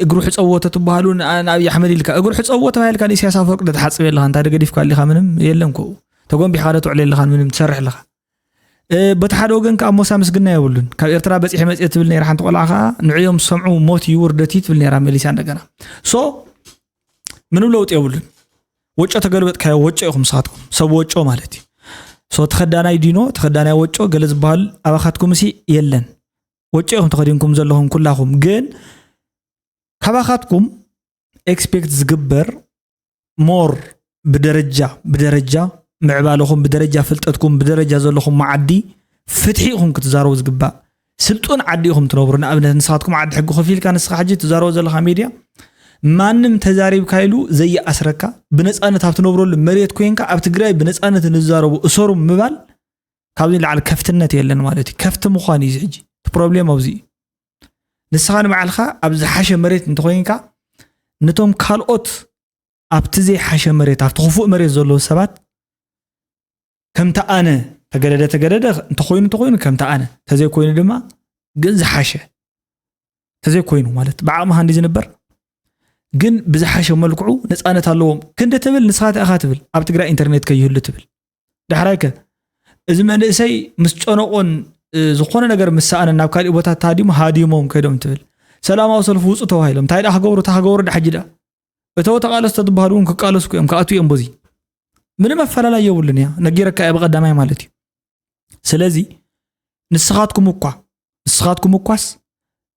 እግሩ ሕፀዎ ተትበሃሉ ንኣብይ ኣሕመድ ኢልካ እግሩ ሕፀዎ ተባሂልካ ንኢሳያስ ኣፈወርቂ ዶ ትሓፅብ የለኻ እንታይ ዶ ገዲፍካ ኣሊኻ ምንም የለን ኮ ተጎንቢሕካ ዶ ትውዕል የለኻን ምንም ትሰርሕ ኣለኻ በቲ ሓደ ወገን ከዓ ሞሳ ምስግና የብሉን ካብ ኤርትራ በፂሐ መፅእ ትብል ነይራ ሓንቲ ቆልዓ ከዓ ንዕዮም ዝሰምዑ ሞት እዩ ውርደት እዩ ትብል ነይራ መሊሳ እንደገና ሶ ምንም ለውጢ የብሉን ወጮ ተገልበጥካዮ ወጮ ኢኹም ንስኻትኩም ሰብ ወጮ ማለት እዩ ሶ ተኸዳናይ ዲኖ ተኸዳናይ ወጮ ገለ ዝበሃል ኣባኻትኩም ሲ የለን ወጮ ኢኹም ተኸዲንኩም ዘለኹም ኩላኹም ግን ካባኻትኩም ኤክስፔክት ዝግበር ሞር ብደረጃ ብደረጃ ምዕባለኹም ብደረጃ ፍልጠትኩም ብደረጃ ዘለኹም መዓዲ ፍትሒ ኢኹም ክትዛረቡ ዝግባእ ስልጡን ዓዲ ኢኹም ትነብሩ ንኣብነት ንስኻትኩም ዓዲ ሕጊ ከፊልካ ንስኻ ሕጂ ትዛረቦ ዘለኻ ሚድያ ማንም ተዛሪብካ ኢሉ ዘይኣስረካ ብነፃነት ኣብ ትነብረሉ መሬት ኮይንካ ኣብ ትግራይ ብነፃነት ንዛረቡ እሰሩ ምባል ካብዚ ላዕሊ ከፍትነት የለን ማለት እዩ ከፍቲ ምዃን እዩ ሕጂ እቲ ፕሮብሌም ኣብዚ እዩ ንስኻ ንባዕልኻ ኣብ ዝሓሸ መሬት እንተኮይንካ ነቶም ካልኦት ኣብቲ ዘይሓሸ መሬት ኣብቲ ክፉእ መሬት ዘለዉ ሰባት ከምቲ ኣነ ተገደደ ተገደደ እንተኮይኑ እንተኮይኑ ከምቲ ኣነ ተዘይኮይኑ ድማ ግን ዝሓሸ ተዘይኮይኑ ማለት ብዓቕምኻ እንዲ ዝንበር ግን ብዝሓሸ መልክዑ ነፃነት ኣለዎም። ክንዲ ትብል ንስኻ እንታይ ኢኻ ትብል? ኣብ ትግራይ ኢንተርኔት ከይህሉ ትብል። ዳሕራይ ከ እዚ መንእሰይ ምስ ጨነቆን፣ እ፣ ዝኾነ ነገር ምስ ሰኣነን ናብ ካሊእ ቦታ ተሃዲሙ ሃዲሞም ከይዶም ትብል። ሰላማዊ ሰልፊ ውፁ ተባሂሎም እንታይ ደኣ ክገብሩ? እታ ክገብሩ ደሓ ሕጂ ደኣ እተው ተቃለሱ ተትበሃሉ እውን ክቃለሱ እኮ እዮም፣ ክኣትዉ እዮም። በዚ ምንም ኣፈላላይ የብሉን እያ፣ ነጊረካ እየ ብቐዳማይ ማለት እዩ። ስለዚ ንስኻትኩም እኳ ንስኻትኩም እኳስ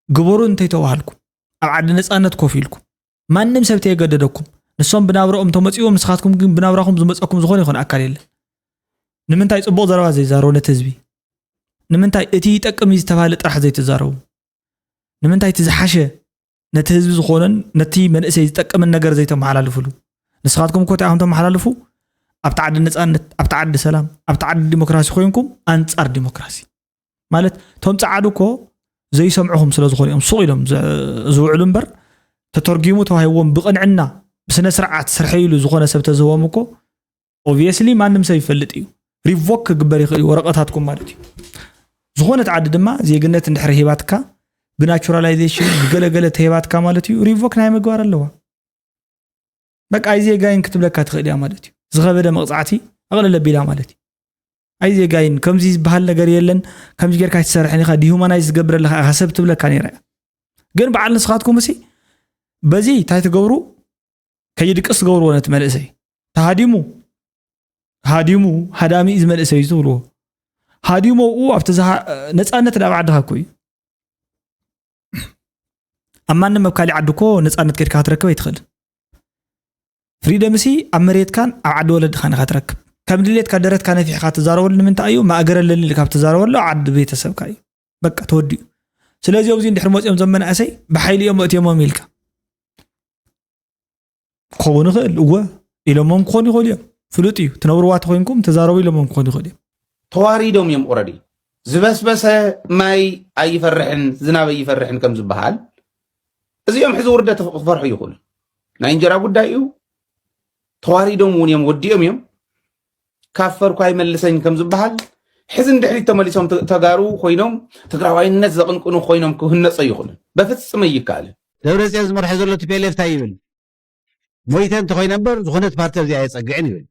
ግበሩ እንተይተባሃልኩም ኣብ ዓዲ ነፃነት ኮፍ ኢልኩም ማንም ሰብ ተየገደደኩም፣ ንሶም ብናብረኦም ተመፅዎም፣ ንስኻትኩም ግን ብናብራኹም ዝመፀኩም ዝኾነ ይኹን ኣካል የለን። ንምንታይ ፅቡቕ ዘረባ ዘይዛረቡ ነቲ ህዝቢ? ንምንታይ እቲ ይጠቅም እዩ ዝተባሃለ ጥራሕ ዘይትዛረቡ? ንምንታይ እቲ ዝሓሸ ነቲ ህዝቢ ዝኾነን ነቲ መንእሰይ ዝጠቅምን ነገር ዘይተመሓላልፍሉ? ንስኻትኩም እኮ እንታይ ኢኹም ተመሓላልፉ? ኣብቲ ዓዲ ነፃነት፣ ኣብቲ ዓዲ ሰላም፣ ኣብቲ ዓዲ ዲሞክራሲ ኮይንኩም ኣንጻር ዲሞክራሲ። ማለት እቶም ጸዓዱ እኮ ዘይሰምዑኹም ስለ ዝኾኑ እዮም ሱቕ ኢሎም ዝ-፣ ዝውዕሉ እምበር፣ ተተርጊሙ ተዋሂብዎም ብቕንዕና ብስነ ስርዓት ስርሐይ ኢሉ ዝኾነ ሰብ ተዝህቦም እኮ ኦብቪየስሊ ማንም ሰብ ይፈልጥ እዩ። ሪቮክ ክግበር ይኽእል እዩ ወረቐታትኩም ማለት እዩ። ዝኾነት ዓዲ ድማ ዜግነት እንድሕር ሂባትካ ብናቹራላይዜሽን ብገለገለ ተሂባትካ ማለት እዩ ሪቮክ ናይ ምግባር ኣለዋ። በቃ ኣይዜጋይን ክትብለካ ትኽእል እያ ማለት እዩ። ዝኸበደ መቕጻዕቲ ኣቕለል ኣቢላ ማለት እዩ። ኣይዜጋይን ከምዚ ዝበሃል ነገር የለን፣ ከምዚ ጌርካ ኣይትሰርሕን ኢኻ፣ ዲሁማናይዝ ዝገብረልካ ኢኻ ሰብ ትብለካ ነይራ እያ። ግን በዓል ንስኻትኩም እሲ በዚ እንታይ ትገብሩ? ከይድቅስ ትገብርዎ ነቲ መንእሰይ። ተሃዲሙ፣ ሃዲሙ፣ ሃዳሚ እዚ መንእሰይ እዩ ትብልዎ። ሃዲሙ ኣብኡ ኣብቲ ዝሃ-፣ ነፃነት ናብ ዓድኻ እኮ እዩ። ኣብ ማንም ኣብ ካሊእ ዓዲ እኮ ነፃነት ከድካ ክትረክብ ኣይትኽእልን። ፍሪደም ሲ ኣብ መሬትካን ኣብ ዓዲ ወለድኻን ኢኻ ትረክብ። ከም ድሌትካ ደረትካ ነፊሕካ ትዛረበሉ ንምንታይ እዩ? ማእገር ኣለኒ ኢልካ ኣብ ትዛረበሉ ኣብ ዓዲ ቤተሰብካ እዩ። በቃ ተወዲኡ። ስለዚ ኣብዚ እንድሕር መፂኦም ዞም መናእሰይ ብሓይሊ እዮም መእትዮሞም ኢልካ ክኸውን ይኽእል። እወ ኢሎሞም ክኾኑ ይኽእሉ እዮም። ፍሉጥ እዩ። ትነብርዋ ተኮይንኩም ተዛረቡ ኢሎሞም ክኾኑ ይኽእሉ እዮም። ተዋሪዶም እዮም። ኦረዲ ዝበስበሰ ማይ ኣይፈርሕን ዝናብ ኣይፈርሕን ከም ዝበሃል፣ እዚኦም ሕዚ ውርደት ክፈርሑ ይኽእሉ። ናይ እንጀራ ጉዳይ እዩ። ተዋሪዶም እውን እዮም፣ ወዲኦም እዮም። ካብ ፈርኳ ይመልሰኝ ከም ዝበሃል፣ ሕዚ ንድሕሪት ተመሊሶም ተ-፣ ተጋሩ ኮይኖም ትግራዋይነት ዘቕንቅኑ ኮይኖም ክህነፁ ኣይኽእሉን። በፍፅም ኣይከኣልን። ደብረፅዮን ዝመርሖ ዘሎ ቲፒኤልኤፍ እንታይ ይብል? ሞይተ እንተኮይነ እምበር ዝኾነት ፓርቲ ኣብዚኣ የፀግዕን ይብል።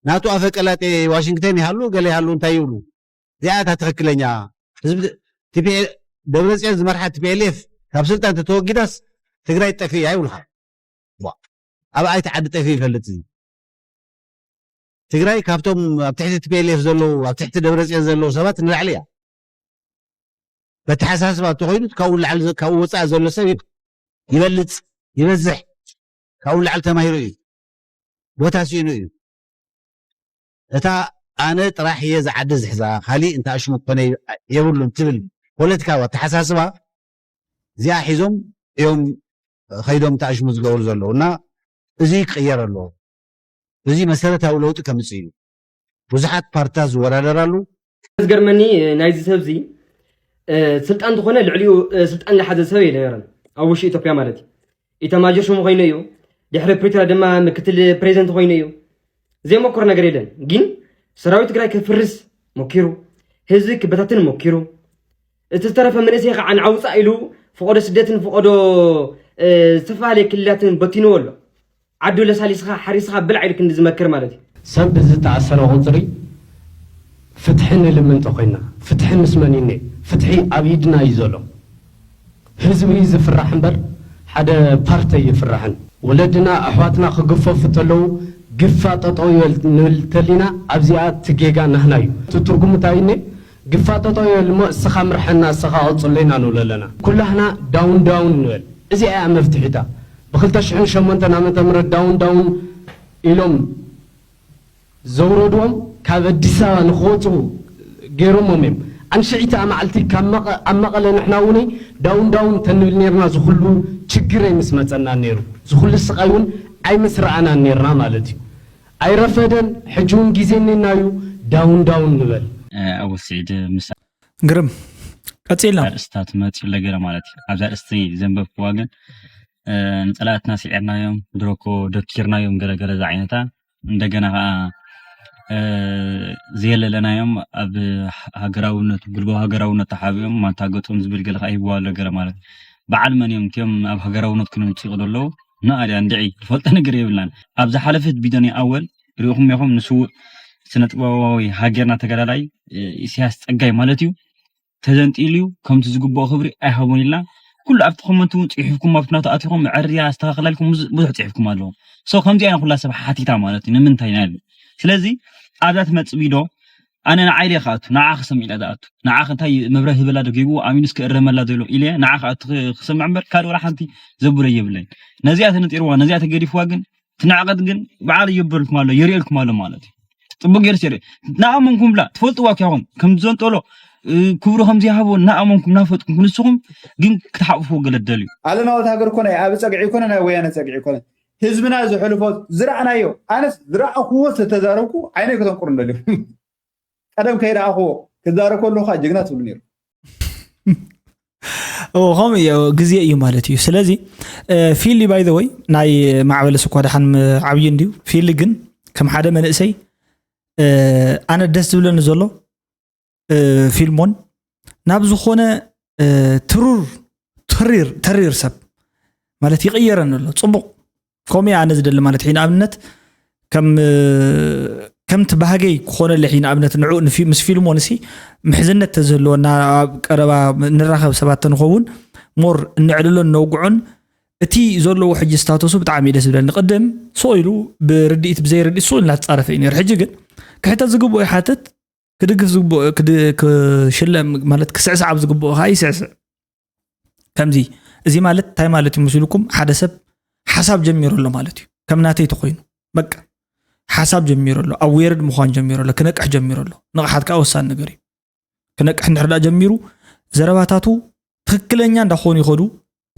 ናቱ ኣፈቀላጤ ዋሽንግተን ይሃሉ ገለ ይሃሉ እንታይ ይብሉ? እዚኣ እታ ትኽክለኛ ህዝቢ ቲፒኤል-፣ ደብረፅዮን ዝመርሓ ቲፒኤልኤፍ ካብ ስልጣን ተተወጊዳስ ትግራይ ጠፊእ እያ ይብሉኻ። ዋ፣ ኣብ ኣይቲ ዓዲ ጠፊኡ ይፈልጥ እዚ። ትግራይ ካብቶም ኣብ ትሕቲ ቲፒኤልኤፍ ዘለዉ፣ ኣብ ትሕቲ ደብረፅዮን ዘለዉ ሰባት ንላዕሊ እያ። በተሓሳስባ እንተኾይኑ ካብኡ ላዕሊ ዘ-፣ ካብኡ ወፃኢ ዘሎ ሰብ ይብ-፣ ይበልፅ፣ ይበዝሕ፣ ካብኡ ላዕሊ ተማሂሩ እዩ፣ ቦታ ስኢኑ እዩ። እታ ኣነ ጥራሕ እየ ዝዓዲ ዝሕዛ፣ ካሊእ እንተ ኣሽሙ ክኾነ የብሉን ትብል ፖለቲካዊ ኣተሓሳስባ እዚኣ ሒዞም እዮም ኸይዶም ተኣሽሙ ዝገብሩ ዘለዉ እና እዚ ክቕየር ኣለዎ። እዚ መሰረታዊ ለውጢ ከምፅእ እዩ። ብዙሓት ፓርትታት ዝወዳደራሉ። ዝገርመኒ ናይዚ ሰብ እዚ፣ እ፣ ስልጣን ዝኾነ ልዕሊኡ፣ እ፣ ስልጣን ዝሓዘ ሰብ ኣይነበረን ኣብ ውሽጢ ኢትዮጵያ ማለት እዩ። ኢታማጆር ሹም ኮይኑ እዩ። ድሕሪ ፕሪቶርያ ድማ ምክትል ፕሬዚደንት ኮይኑ እዩ። ዘይሞከሮ ነገር የለን። ግን ሰራዊት ትግራይ ከፍርስ ሞኪሩ፣ ህዝቢ ክበታትን ሞኪሩ፣ እቲ ዝተረፈ መንእሰይ ከዓ ንዓውፃእ ኢሉ ፍቆዶ ስደትን ፍቆዶ፣ እ፣ ዝተፈላለየ ክልላትን በቲንዎ ኣሎ። ዓዱ ለሳሊስኻ ሓሪስኻ ብልዓ ኢሉ ክንዲ ዝመክር ማለት እዩ። ሰብ ብዝተኣሰረ ቁፅሪ ፍትሒ ንልምን እንተኮይና፣ ፍትሒ ምስ መን እዩ እኒኤ? ፍትሒ ኣብ ኢድና እዩ ዘሎ። ህዝቢ እዩ ዝፍራሕ እምበር ሓደ ፓርቲ ኣይፍራሕን። ወለድና ኣሕዋትና ክግፈፉ ተለዉ ግፋ ጠጠው ይበል ንብል ተሊና ኣብዚኣ እቲ ጌጋ ናህና እዩ። እቲ ትርጉም እንታይ እዩ እኒኤ? ግፋ ጠጠው ይበል እሞ እስኻ ምርሐና እስኻ ቀፅሎ ኢና ንብሎ ኣለና። ኩላህና ዳውን ዳውን ንበል። እዚኣ እያ መፍትሒታ። ብክልተ ሽሕን ሸሞንተን ዓመተ ምህረት ዳውን ዳውን ኢሎም ዘውረድዎም ካብ ኣዲስ ኣበባ ንክወፁ ገይሮሞም እዮም። ኣንሽዒታ መዓልቲ ካብ መቐ-፣ ኣብ መቐለ ንሕና እውን ዳውን ዳውን ተንብል ነርና ዝኩሉ ችግር ምስ መፀና ነይሩ ዝኩሉ ስቃይ እውን ኣይምስረኣናን ነርና ማለት እዩ። ኣይረፈደን ሕጂ እውን ግዜ እኒና እዩ ዳውን ዳውን ንበል። ኣወስዒድ ምስ ግርም ቀፂልና ኣርእስታት መፅኡ ለገለ ማለት እዩ። ኣብዚ ኣርእስቲ ዘንበብክዋ ግን እ፣ ንፀላእትና ስዒርናዮም ድሮኮ ደኪርናዮም ገለገለ ዝዓይነታ እንደገና ከዓ እ፣ ዘየለለናዮም ኣብ ሃገራውነት ጉልባዊ ሃገራውነት ተሓቢኦም ማንታ ገጦም ዝብል ገለ ከዓ ሂብዋ ኣሎ ገለ ማለት እዩ። በዓል መን እዮም እቲኦም ኣብ ሃገራውነት ክነምፅኡ ዘለዉ? ናኣልያ እንድዒ ዝፈልጦ ነገር የብልናን። ኣብ ዝሓለፈት ቪድዮ ናይ ኣወል ሪእኹም ኢኹም፣ ንስውእ ስነ ጥበባዊ ሃገርና ተጋዳላይ ኢሳያስ ጸጋይ ማለት እዩ። ተዘንጢሉ እዩ፣ ከምቲ ዝግብኦ ክብሪ ኣይሃቦን ኢልና ኩሉ ኣብቲ ኮመንት እውን ጽሒፍኩም ኣብቲ ናቱ ኣቲኹም ዕርያ ኣስተኻኽላልኩም ብዙ- ብዙሕ ጽሒፍኩም ኣለዎ። ሶ ከምዚ ኣይነ ኩላ ሰብ ሓቲታ ማለት እዩ ንምንታይ ናይ ስለዚ ኣብዛ ትመጽእ ቪድዮ ኣነ ንዓይ ኢለ ክኣቱ ንዓ ክሰምዕ ኢለ ዝኣቱ ንዓ እንታይ መብረ ህበላ ዶ ገይብዎ ኣሚኑስ ክእረመላ ዘሎ ኢለ ንዓ ክኣቱ ክሰምዕ እምበር ካልእ ወላ ሓንቲ ዘብሎ የብለይ። ነዚኣ ተነጢርዋ ነዚኣ ተገዲፍዋ ግን ትናዕቀት ግን በዓል ይብልኩም ኣሎ የርእልኩም ኣሎ ማለት እዩ። ጽቡቅ ገይሩ ሰሪ ናኣመንኩም ብላ ትፈልጥዋ ኪያኹም ከም ዘንጠሎ ክብሩ ከም ዝሃቦ ናኣመንኩም ናፈጥኩም ንስኹም ግን ክትሓቁፍዎ ገለ ደልዩ ኣለናወት ሃገር ኮነ ኣብ ፀግዒ ኮነ ናይ ወያነ ፀግዒ ኮነ ህዝብና ዝሕልፎ ዝረኣናዮ ኣነስ ዝረኣኹዎ ዝተዛረብኩ ዓይነይ ክተንቁር እንደልዩ ቀደም ከይረኣኹዎ ክዛረብ ከለኹ ጅግና ትብሉ ነይሩ ከምኡ እዩ ግዜ እዩ ማለት እዩ ስለዚ ፊሊ ባይ ወይ ናይ ማዕበልስ እኳ ደሓን ዓብዩ እንድዩ ፊሊ ግን ከም ሓደ መንእሰይ ኣነ ደስ ዝብለኒ ዘሎ ፊልሞን ናብ ዝኾነ ትሩር ተሪር ሰብ ማለት ይቕየረኒ ኣሎ ፅቡቕ ከምኡ ኣነ ዝደሊ ማለት እዩ ንኣብነት ከም ከምቲ ባህገይ ክኾነለ እዩ ንኣብነት ንዑ ምስ ፊልሞን ሲ ምሕዝነት ተዝህልወና ኣብ ቀረባ ንራኸብ ሰባት ተንኸውን ሞር እንዕልሎን ነውግዖን እቲ ዘለዎ ሕጂ ስታተሱ ብጣዕሚ ደስ ዝብለኒ ቅድም ሱቕ ኢሉ ብርድኢት ብዘይ ርድኢት ሱቕ ኢልና ትፃረፈ እዩ ነሩ ሕጂ ግን ክሕተት ዝግብኦ ይሓትት ክድግፍ ዝግብኦ ክድ- ክሽለም ማለት ክስዕስዕ ኣብ ዝግብኦ ከዓ ይስዕስዕ ከምዚ እዚ ማለት እንታይ ማለት እዩ ምስ ኢልኩም ሓደ ሰብ ሓሳብ ጀሚሩ ኣሎ ማለት እዩ ከም ናተይ ተኮይኑ በቃ ሓሳብ ጀሚሩ ኣሎ ኣብ ዌርድ ምኳን ጀሚሩ ኣሎ ክነቅሕ ጀሚሩ ኣሎ ንቕሓት ከዓ ወሳኒ ነገር እዩ ክነቅሕ እንድሕር ዳ ጀሚሩ ዘረባታቱ ትክክለኛ እንዳኾኑ ይኸዱ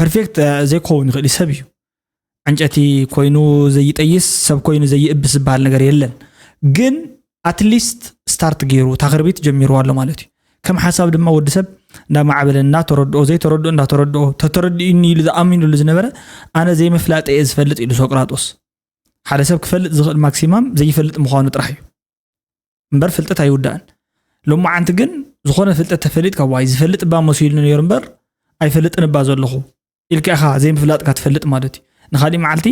ፐርፌክት ዘይከውን ይኽእል ሰብ እዩ ዕንጨቲ ኮይኑ ዘይጠይስ ሰብ ኮይኑ ዘይእብስ ዝበሃል ነገር የለን ግን ኣትሊስት ስታርት ገይሩ ታክርቢት ጀሚሩ ኣሎ ማለት እዩ ከም ሓሳብ ድማ ወዲ ሰብ እንዳማዕበለ እናተረድኦ ዘይተረድኦ እንዳተረድኦ ተተረድእኒ ኢሉ ዝኣሚኑሉ ዝነበረ ኣነ ዘይምፍላጠ እየ ዝፈልጥ ኢሉ ሶቅራጦስ ሓደ ሰብ ክፈልጥ ዝኽእል ማክሲማም ዘይፈልጥ ምዃኑ ጥራሕ እዩ እምበር ፍልጠት ኣይውዳእን። ሎማዓንቲ ግን ዝኾነ ፍልጠት ተፈሊጥካ ዋይ ዝፈልጥ እባ መሲሉኒ ነይሩ እምበር ኣይፈልጥን እባ ዘለኹ ኢልካ ኢኻ ዘይምፍላጥካ ትፈልጥ ማለት እዩ። ንኻሊእ መዓልቲ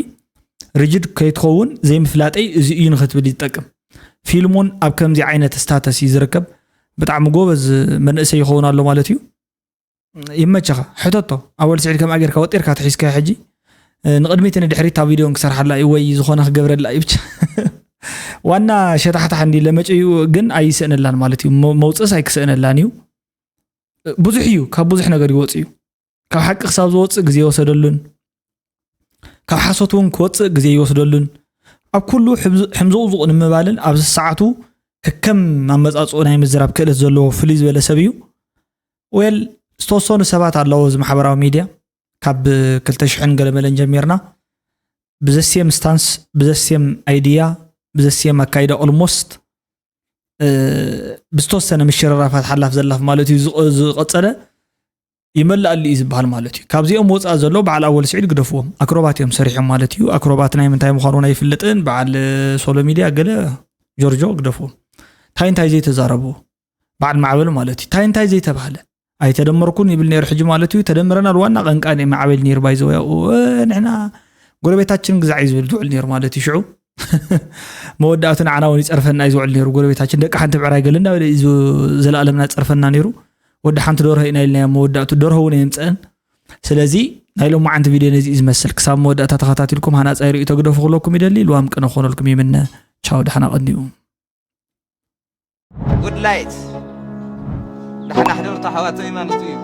ርጅድ ከይትኸውን ዘይምፍላጠይ እዚ እዩ ንኽትብል እዩ ዝጠቅም። ፊልሞን ኣብ ከምዚ ዓይነት ስታተስ እዩ ዝርከብ። ብጣዕሚ ጎበዝ መንእሰይ ይኸውን ኣሎ ማለት እዩ። ይመቸኻ ሕተቶ ኣወል ስዒድ ከምኣ ጌርካ ወጢርካ ተሒዝካዮ ሕጂ ንቕድሚት ንድሕሪት ኣብ ቪድዮን ክሰርሓላ እዩ ወይ ዝኾነ ክገብረላ እዩ ብቻ ዋና ሸታሕታሕ እንዲ ለመጨዩ ግን ኣይስእነላን ማለት እዩ መውፅእስ ኣይክስእነላን እዩ ብዙሕ እዩ ካብ ብዙሕ ነገር ይወፅ እዩ ካብ ሓቂ ክሳብ ዝወፅእ ግዜ ይወሰደሉን ካብ ሓሶት እውን ክወፅእ ግዜ ይወስደሉን ኣብ ኩሉ ሕምዝቑዝቑ ንምባልን ኣብዚ ሰዓቱ ከከም ኣመፃፅኡ ናይ ምዝራብ ክእለት ዘለዎ ፍልይ ዝበለ ሰብ እዩ well ዝተወሰኑ ሰባት ኣለዉ እዚ ማሕበራዊ ሚድያ ካብ ክልተ ሽሕን ገለመለን ጀሚርና ብዘሴም ስታንስ ብዘሴም ኣይድያ ብዘሴም ኣካይዳ ኦልሞስት ብዝተወሰነ ምሽርራፋት ሓላፍ ዘላፍ ማለት እዩ ዝቐፀለ ይመላኣሉ እዩ ዝበሃል ማለት እዩ ካብዚኦም ወፃእ ዘሎ በዓል ኣወል ስዒድ ግደፍዎም ኣክሮባት እዮም ሰሪሖም ማለት እዩ ኣክሮባት ናይ ምንታይ ምዃኑ ናይ ፍልጥን በዓል ሶሎ ሚድያ ገለ ጆርጆ ግደፍዎም እንታይ እንታይ ዘይተዛረብዎ በዓል ማዕበል ማለት እዩ እንታይ እንታይ ዘይተባህለ ኣይተደመርኩን ይብል ነይሩ ሕጂ ማለት እዩ ተደምረናል ዋና ቀንቃ ናይ ማዕበል ነይሩ ባይዘወ ንሕና ጎረቤታችን ግዛዕ እዩ ዝብል ዝውዕል ነይሩ ማለት እዩ ሽዑ መወዳእቱ ንዓና እውን ይፀርፈና እዩ ዝውዕል ነይሩ ጎረቤታችን ደቂ ሓንቲ ብዕራይ ገለ እንዳበለ እዩ ዘለኣለምና ዝፀርፈና ነይሩ ወዲ ሓንቲ ደርሆ ኢና ኢልናዮ መወዳእቱ ደርሆ እውን የምፀአን ስለዚ ናይ ሎማዓንቲ ቪድዮ ነዚ እዩ ዝመስል ክሳብ መወዳእታ ተኸታቲልኩም ሃናፃይ ርእቶ ግደፉ ክብለኩም ይደሊ ልዋም ቅነ ክኾነልኩም ይምነ ቻው ደሓና ቀንዲኡ ጉድ ላይት ዳሕና ሕደርቶ ሓዋተይ ማንቱ እዩ